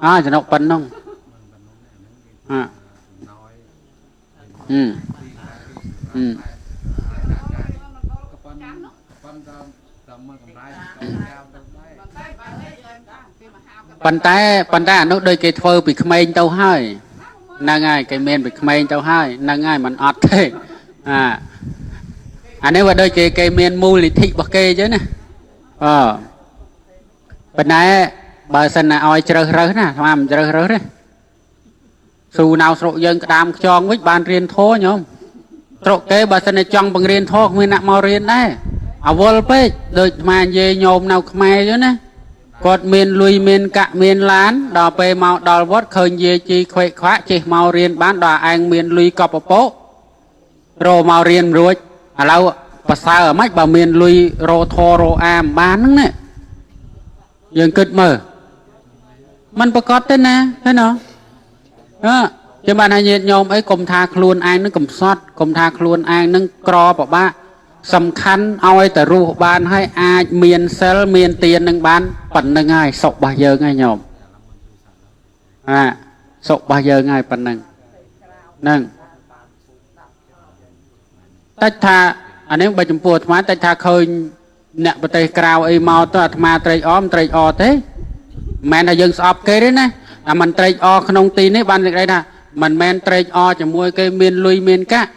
Speaker 2: អើចំណុកប៉ុណ្ណឹងអើប៉ុន្តែអានោះដូចគេធ្វើពីក្មេងទៅហើយហ្នឹងហើយគេមានពីក្មេងទៅហើយហ្នឹងហើយมันអត់ទេអានេះវាដូចគេមានមូលនិធិរបស់គេចឹងណាអឺប៉ុន្តែបើសិនណាឲ្យជ្រើសរើសណាអាត្មាមិនជ្រើសរើសទេស៊ូណៅស្រុកយើងក្តាមខ្យងវិញបានរៀនធម៌ញោមស្រុកគេបើសិនណាចង់បង្រៀនធម៌គ្មានអ្នកមករៀនដែរអវល់ពេកដូចអាត្មានិយាយញោមនៅខ្មែរចឹងណាគាត់មានលុយមានកាក់មានឡានដល់ពេលមកដល់វត្តឃើញយាយជីខ្វេកខ្វាក់ចេះមករៀនបានដល់ឯងមានលុយកប់ពពករមករៀនរួចឥឡូវប្រសើរអាម៉េចបើមានលុយរោធរោអាមបានហ្នឹងណាយើងគិតមើលมันប្រកបទេណាឃើញទេអើចាំបានថាញាតិញោមអីកុំថាខ្លួនឯងនឹងកំសត់កុំថាខ្លួនឯងនឹងក្រពិបាកសំខាន់ឲ្យតែរស់បានហើយអាចមានសិលមានទាននឹងបានប៉ុណ្្នឹងហើយសុខរបស់យើងហើយញោមអាសុខរបស់យើងហើយប៉ុណ្្នឹងហ្នឹងតិចថាអានេះបើចំពោះអាត្មាតិចថាឃើញអ្នកប្រទេសក្រៅអីមកទៅអាត្មាត្រេកអរមិនត្រេកអរទេមិនមែនថាយើងស្អប់គេទេណាតែមិនត្រេកអរក្នុងទីនេះបានសេចក្តីថាមិនមែនត្រេកអរជាមួយគេមានលុយមានកាក់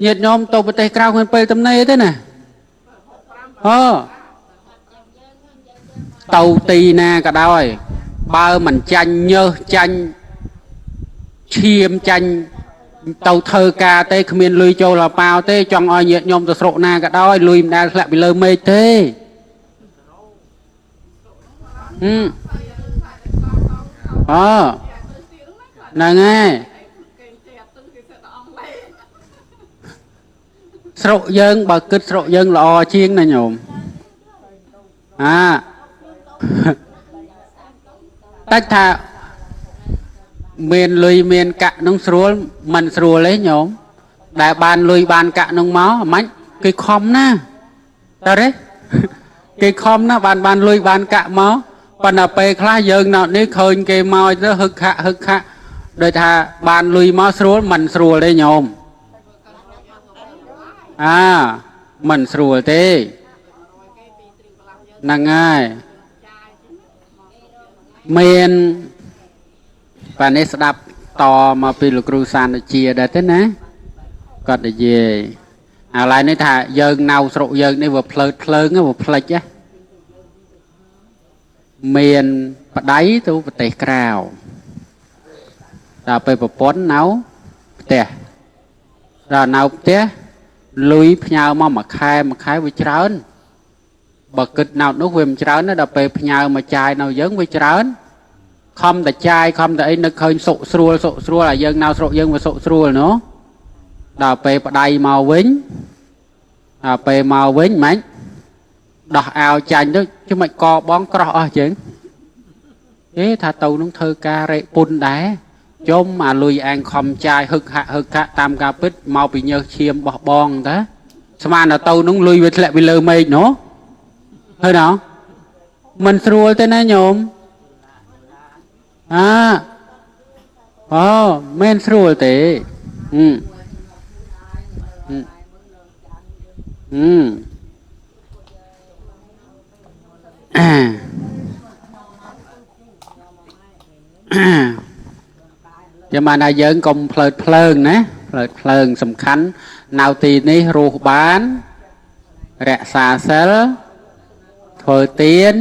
Speaker 2: ញាតិញោមទៅប្រទេសក្រៅគ្មានពេលទំនេរទេណាអឺទៅទីណាក៏ដោយបើមិនចាញ់ញើសចាញ់ឈាមចាញ់ទៅធ្វើការទេគ្មានលុយចូលហប៉ាវទេចង់ឲ្យញាតិញោមទៅស្រុកណាក៏ដោយលុយមិនដែលធ្លាក់ពីលើមេឃទេអឺហ្នឹងហើយស្រុកយើងបើគិតស្រុកយើងល្អជាងណាញោមអាតែថា មានលុយមានកាក់នឹងស្រួលមិនស្រួលទេញោមដែលបានលុយបានកាក់នឹងមកអាម៉េចគេខំណាតើទេគេខំណាបានលុយបានកាក់មកប៉ុន្តែពេលខ្លះយើងនៅនេះឃើញគេមកទៅហឹកហាក់ហឹកហាក់ដោយថាបានលុយមកស្រួលមិនស្រួលទេញោមអាមិនស្រួលទេហ្នឹងហើយមានបាទនេះស្ដាប់តមកពីលោកគ្រូសានជាដែរទេណាគាត់និយាយឥឡូវនេះថាយើងនៅស្រុកយើងនេះវាផ្លើតភ្លើងវាផ្លិចណាមានប្តីទៅប្រទេសក្រៅដល់ពេលប្រពន្ធនៅផ្ទះដល់នៅផ្ទះលុយផ្ញើមកមួយខែមួយខែវាច្រើនបើគិតនៅនោះវាមិនច្រើនណាដល់ពេលផ្ញើមកចាយនៅយើងវាច្រើនខំតែចាយខំតែអីនឹកឃើញសុខស្រួលសុខស្រួលឲ្យយើងនៅស្រុកយើងវាសុខស្រួលណូដល់ពេលប្តីមកវិញដល់ពេលមកវិញម៉េចដោះអាវចាញ់ទៅជុំមិនកបងក្រោះអស់ជាងទេថាទៅនឹងធ្វើការរែកពុនដែរជុំអាលុយឯងខំចាយហឹកហាក់ហឹកហាក់តាមការពិតមកពីញើសឈាមបោះបងតាស្មានដល់ទៅនឹងលុយវាធ្លាក់ពីលើមេឃណូឃើញអត់មិនស្រួលទេណាញោមអាអូមិនស្រួលទេហឹមហឹមចាំបានថាយើងកុំផ្លើតភ្លើងណាផ្លើតភ្លើងសំខាន់នៅទីនេះរស់បានរក្សាសិលធ្វើទាន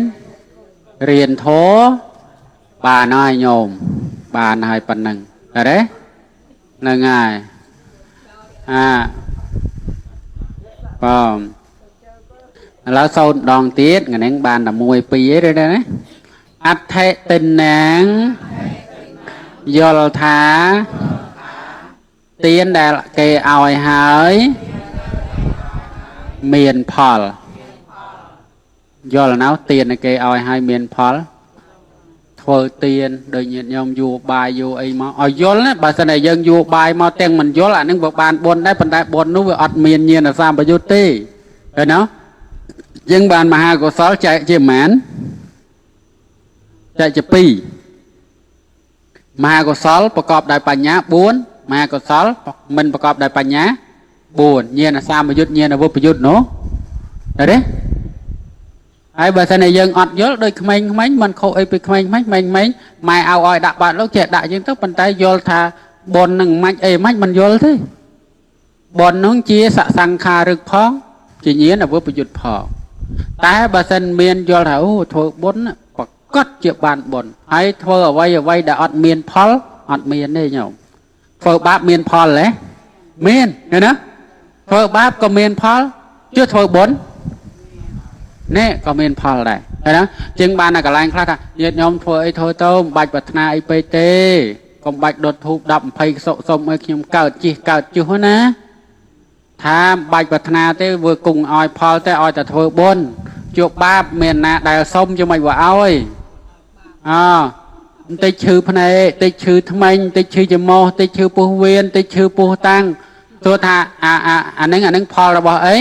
Speaker 2: រៀនធម៌បានហើយញោមបានហើយប៉ុណ្ណឹងទេហ្នឹងហើយអាបងឥឡូវសូត្រម្ដងទៀតថ្ងៃនេះបានតែ1 2ឯងទេណាអដ្ឋិទិណាងយល់ថាទានដែលគេឲ្យហើយមានផលយល់ណៅទានដែលគេឲ្យហើយមានផលធ្វើទានដោយញាតិញោមយួរបាយយួរអីមកឲ្យយល់ណាបើសិនតែយើងយួរបាយមកទាំងមិនយល់អានឹងវាបានបុណ្យដែរប៉ុន្តែបុណ្យនោះវាអត់មានញាណសម្បយុទ្ធទេឃើញទេយើងបានមហាកុសលចែកជាប៉ុន្មានចែកជា2មហាកុសលប្រកបដោយបញ្ញា4មហាកុសលមិនប្រកបដោយបញ្ញា4ញាណសម្បយុទ្ធញាណវិបយុទ្ធនោះទេហើយបើសិនតែយើងអត់យល់ដូចក្មេងៗមិនខុសអីពីក្មេងៗក្មេងៗម៉ែឲ្យឲ្យដាក់បាតលោកចេះដាក់ជាងទៅប៉ុន្តែយល់ថាបុណ្យនឹងម៉ាច់អីម៉ាច់មិនយល់ទេបុណ្យនឹងជាសសង្ខារឹកផងជាញាណវិបយុទ្ធផងតែបើសិនមានយល់ថាអូធ្វើបុណ្យប្រកាសជាបានបុណ្យហើយធ្វើអ្វីអ្វីដែលអត់មានផលអត់មានទេញោមធ្វើបាបមានផលទេមានឃើញណាធ្វើបាបក៏មានផលជឿធ្វើបុណ្យនេះក៏មានផលដែរឃើញណាជាងបានតែកន្លែងខ្លះថាញាតិញោមធ្វើអីធ្វើទៅមិនបាច់ប្រាថ្នាអីពេកទេកុំបាច់ដុតធូប10 20សុខសុំឲ្យខ្ញុំកើតជិះកើតជុះណាថាមិនបាច់ប្រាថ្នាទេវាគង់ឲ្យផលទេឲ្យតែធ្វើបុណ្យជួបបាបមានណាដែលសុំជុំឲ្យវាឲ្យអបន្តិចឈឺភ្នែកតិចឈឺថ្មិញតិចឈឺច្រមុះតិចឈឺពោះវៀនតិចឈឺពោះតាំងទោះថាអានឹងផលរបស់អី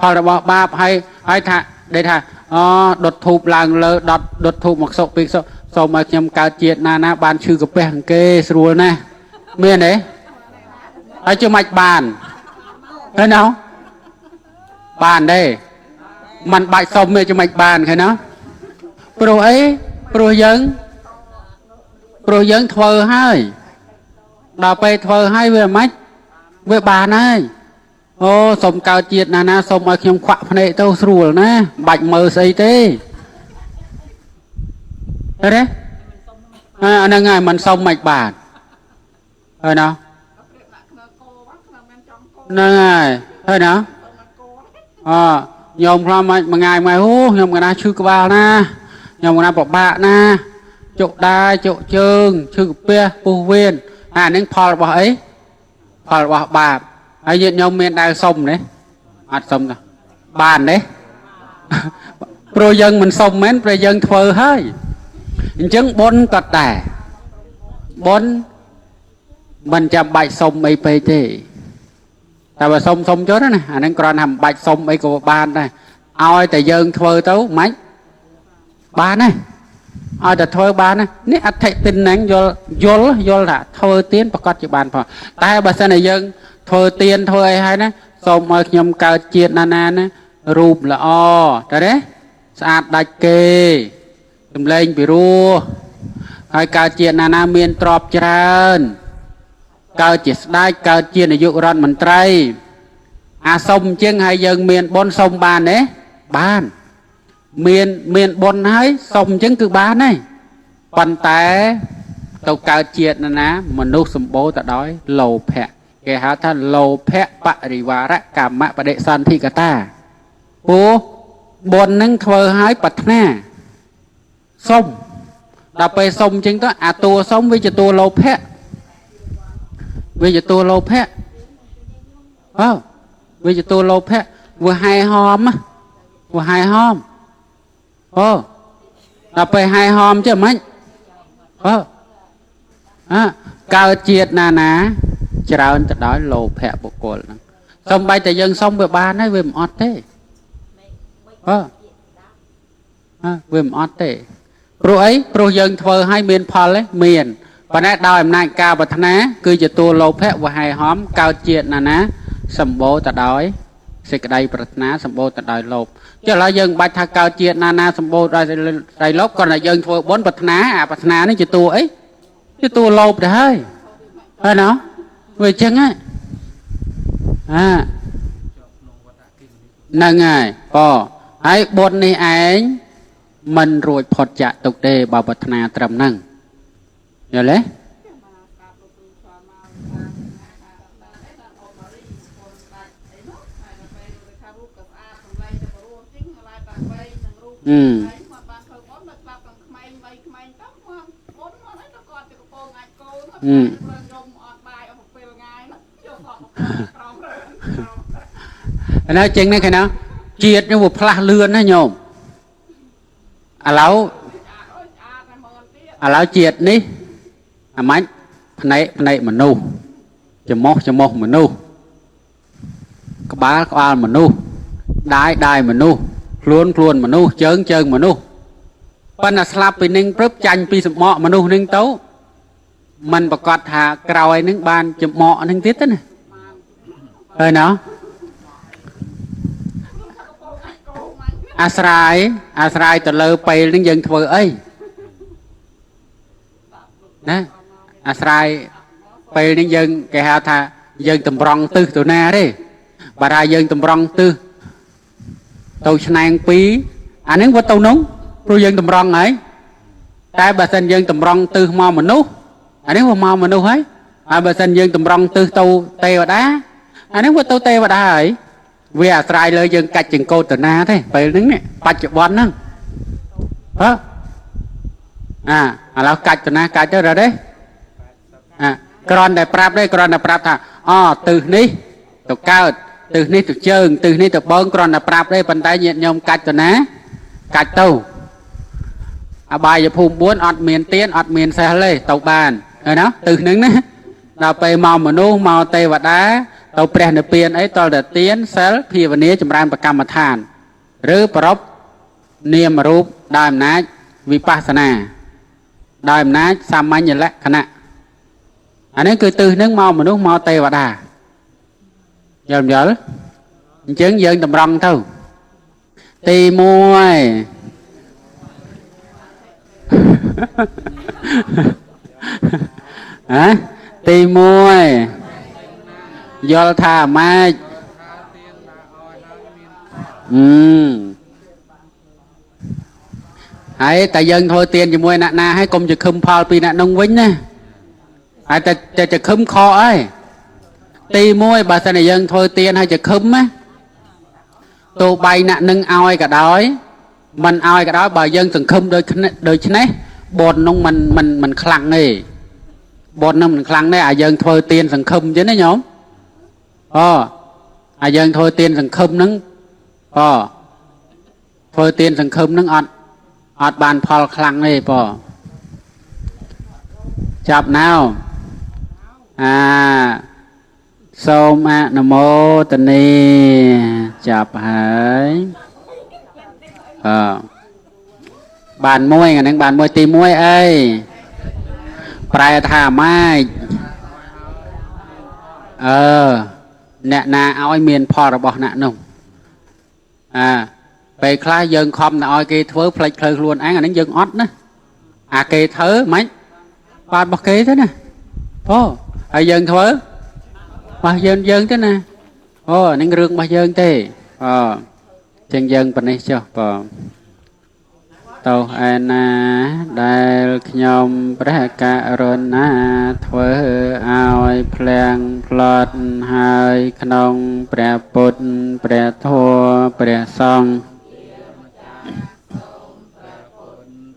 Speaker 2: ផលរបស់បាបហើយហើយថាដែលថាអូដុតធូបឡើងលើដុតធូបមកសុកពីសុកសូមឲ្យខ្ញុំកើតជាតិណាណាបានឈឺកាពះអង្គេស្រួលណាស់មានទេហើយជុំមិនបានឃើញទេបានទេมันបាច់សុំទេជុំមិនបានឃើញទេព្រោះអីព្រោះយើងធ្វើហើយដល់ពេលធ្វើហើយវាមិនវាបានហើយអូសុំកើតជាតិណាណាសុំឲ្យខ្ញុំខ្វាក់ភ្នែកទៅស្រួលណាបាច់មើលស្អីទេទេអាហ្នឹងហើយមិនសុំមិនបានហើយណាហ្នឹងហើយហើយណាអញោមខ្លះមួយថ្ងៃមួយអូខ្ញុំកណាឈឺក្បាលណាខ្ញុំកណាពិបាកណាជក់ដៃជក់ជើងឈឺកាពះពោះវៀនអាហ្នឹងផលរបស់អីផលរបស់បាបហើយញាតិញោមមានដែលសុំទេអត់សុំទេបានទេព្រោះយើងមិនសុំមែនព្រោះយើងធ្វើហើយអញ្ចឹងបុណ្យក៏ដែរ បុណ្យមិនចាំបាច់សុំអីពេកទេតែបើសុំសុំចុះណាអាហ្នឹងគ្រាន់តែមិនបាច់សុំអីក៏បានដែរឲ្យតែយើងធ្វើទៅម៉េចបានដែរឲ្យតែធ្វើបានណានេះអដ្ឋិទិនហ្នឹងយល់យល់យល់ថាធ្វើទានប្រកាសជាបានផងតែបើសិនតែយើងធ្វើទានធ្វើអីហើយណាសូមឲ្យខ្ញុំកើតជាតិណាណាណារូបល្អតើទេស្អាតដាច់គេសម្លេងពីរោះហើយកើតជាតិណាណាមានទ្រព្យច្រើនកើតជាស្ដេចកើតជានាយករដ្ឋមន្ត្រីអាសុំជាងហើយយើងមានបុណ្យសុំបានទេបានមានបុណ្យហើយសុំអញ្ចឹងគឺបានហើយប៉ុន្តែទៅកើតជាតិណាណាមនុស្សសម្បូរទៅដោយលោភៈគេហៅថាលោភៈបរិវារកម្មបដិសន្ធិកតាព្រោះបុណ្យនឹងធ្វើឲ្យប្រាថ្នាសុំដល់ពេលសុំអញ្ចឹងទៅអាតួសុំវាជាតួលោភៈវាជាតួលោភៈអើវាជាតួលោភៈវាហែហមវាហែហមអូដល់ពេលហែហមចេះម៉េចអើអាកើតជាតិណាណាច្រើនទៅដោយលោភៈបុគ្គលហ្នឹងសំបីតែយើងសុំវាបានហើយវាមិនអត់ទេអើវាមិនអត់ទេព្រោះអីព្រោះយើងធ្វើឲ្យមានផលទេមានប៉ុន្តែដោយអំណាចការប្រាថ្នាគឺជាតួលោភៈវាហែហមកើតជាតិណាណាសម្បូរទៅដោយសេចក្តីប្រាថ្នាសម្បូរទៅដោយលោភចុះឥឡូវយើងមិនបាច់ថាកើតជាតិណាណាសម្បូរដោយសេចក្តីលោភគ្រាន់តែយើងធ្វើបុណ្យប្រាថ្នាអាប្រាថ្នានេះជាតួអីជាតួលោភទៅហើយហើយណោះវាអញ្ចឹងហ៎អាហ្នឹងហើយប៉ហើយបុណ្យនេះឯងមិនរួចផុតចាកទុកទេបើប្រាថ្នាត្រឹមហ្នឹងយល់ទេអឺអឺណាចេញនេះគេណាជាតិនេះវាផ្លាស់លឿនណាញោមឥឡូវជាតិនេះអាម៉ាច់ភ្នែកភ្នែកមនុស្សច្រមុះច្រមុះមនុស្សក្បាលក្បាលមនុស្សដាយដាយមនុស្សខ្លួនខ្លួនមនុស្សជើងជើងមនុស្សប៉ុន្តែស្លាប់ពីនឹងព្រឹបចាញ់ពីសម្បកមនុស្សនឹងទៅมันប្រកាសថាក្រោយនឹងបានច្រមុះនឹងទៀតទេណាហើយណោះអាស្រ័យទៅលើពេលនឹងយើងធ្វើអីណាអាស្រ័យពេលនេះយើងគេហៅថាយើងតម្រង់ទិសទៅណាទេបើថាយើងតម្រង់ទិសទៅឆ្នែងពីរអានេះវាទៅនោះព្រោះយើងតម្រង់ហើយតែបើសិនយើងតម្រង់ទិសមកមនុស្សអានេះវាមកមនុស្សហើយហើយបើសិនយើងតម្រង់ទិសទៅទេវតាអានេះវាទៅទេវតាហើយវាអាស្រ័យលើយើងកាច់ចង្កូតទៅណាទេពេលហ្នឹងនេះបច្ចុប្បន្នហ្នឹងហ៎អាឥឡូវកាច់ទៅណាកាច់ទៅរត់ទេអាគ្រាន់តែប្រាប់ទេគ្រាន់តែប្រាប់ថាអូទិសនេះទៅកើតទិសនេះទៅជើងទិសនេះទៅបងគ្រាន់តែប្រាប់ទេប៉ុន្តែញាតិញោមកាច់ទៅណាកាច់ទៅអបាយភូមិ4អត់មានទានអត់មានសេះទេទៅបានឃើញណាទិសហ្នឹងណាដល់ពេលមកមនុស្សមកទេវតាទៅព្រះនិព្វានអីតលតែទានសិលភាវនាចម្រើនប្រកម្មដ្ឋានឬប្រពនាមរូបដោយអំណាចវិបស្សនាដោយអំណាចសាមញ្ញលក្ខណៈអានេះគឺទិសហ្នឹងមកមនុស្សមកទេវតាយល់មិនយល់អញ្ចឹងយើងតម្រង់ទៅទី1ហ៎ទី1យល់ថាម៉េចហើយតែយើងធ្វើទានជាមួយអ្នកណាហើយកុំជាខឹមផលពីអ្នកនោះវិញណាហើយតែจะខឹមខកហើយទី1បើសិនជាយើងធ្វើទានហើយจะខឹមណាទោះបីអ្នកនឹងឲ្យក៏ដោយមិនឲ្យក៏ដោយបើយើងសង្ឃឹមដូចនេះបុណ្យនោះមិនខ្លាំងទេបុណ្យនោះមិនខ្លាំងទេអាយើងធ្វើទានសង្ឃឹមចឹងណាញោមអូអាយើងធ្វើទានសង្ឃឹមហ្នឹងអូធ្វើទានសង្ឃឹមហ្នឹងអត់បានផលខ្លាំងទេបង ចាប់ណៅអាសូមអនុមោទនីចាប់ហើយអឺបានមួយអាហ្នឹងបានមួយទី1អីប្រែថាម៉េចអឺអ្នកណាឲ្យមានផលរបស់អ្នកនោះអាពេលខ្លះយើងខំតែឲ្យគេធ្វើផ្លេចផ្លូវខ្លួនឯងអាហ្នឹងយើងអត់ណាអាគេធ្វើម៉េចបាទរបស់គេទៅណាអូហើយយើងធ្វើរបស់យើងយើងទៅណាអូអាហ្នឹងរឿងរបស់យើងទេអូចឹងយើងប៉នេះចុះបងតោះឯណាដែលខ្ញុំព្រះករុណាធ្វើឲ្យភ្លៀងផ្លត់ហើយក្នុងព្រះពុទ្ធព្រះធម៌ព្រះសង្ឃ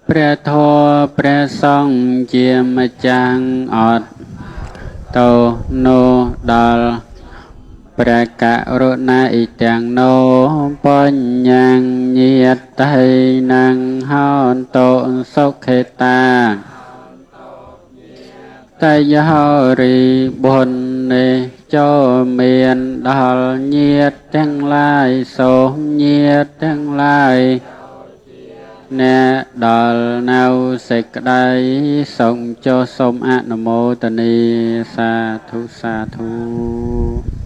Speaker 2: ព្រះធម៌ព្រះសង្ឃជាម្ចាស់អត់តោនោះដល់ព្រះករុណាអ៊ីទាំងនោះបញ្ញាញាតៃនឹងហន្តោសុខេតាតយរិបុណ្យនេះចូលមានដល់ញាតទាំងឡាយសូមញាតទាំងឡាយអ្នកដល់នៅសេចក្តីសុខចុះសូមអនុមោទនីសាធុសាធុ។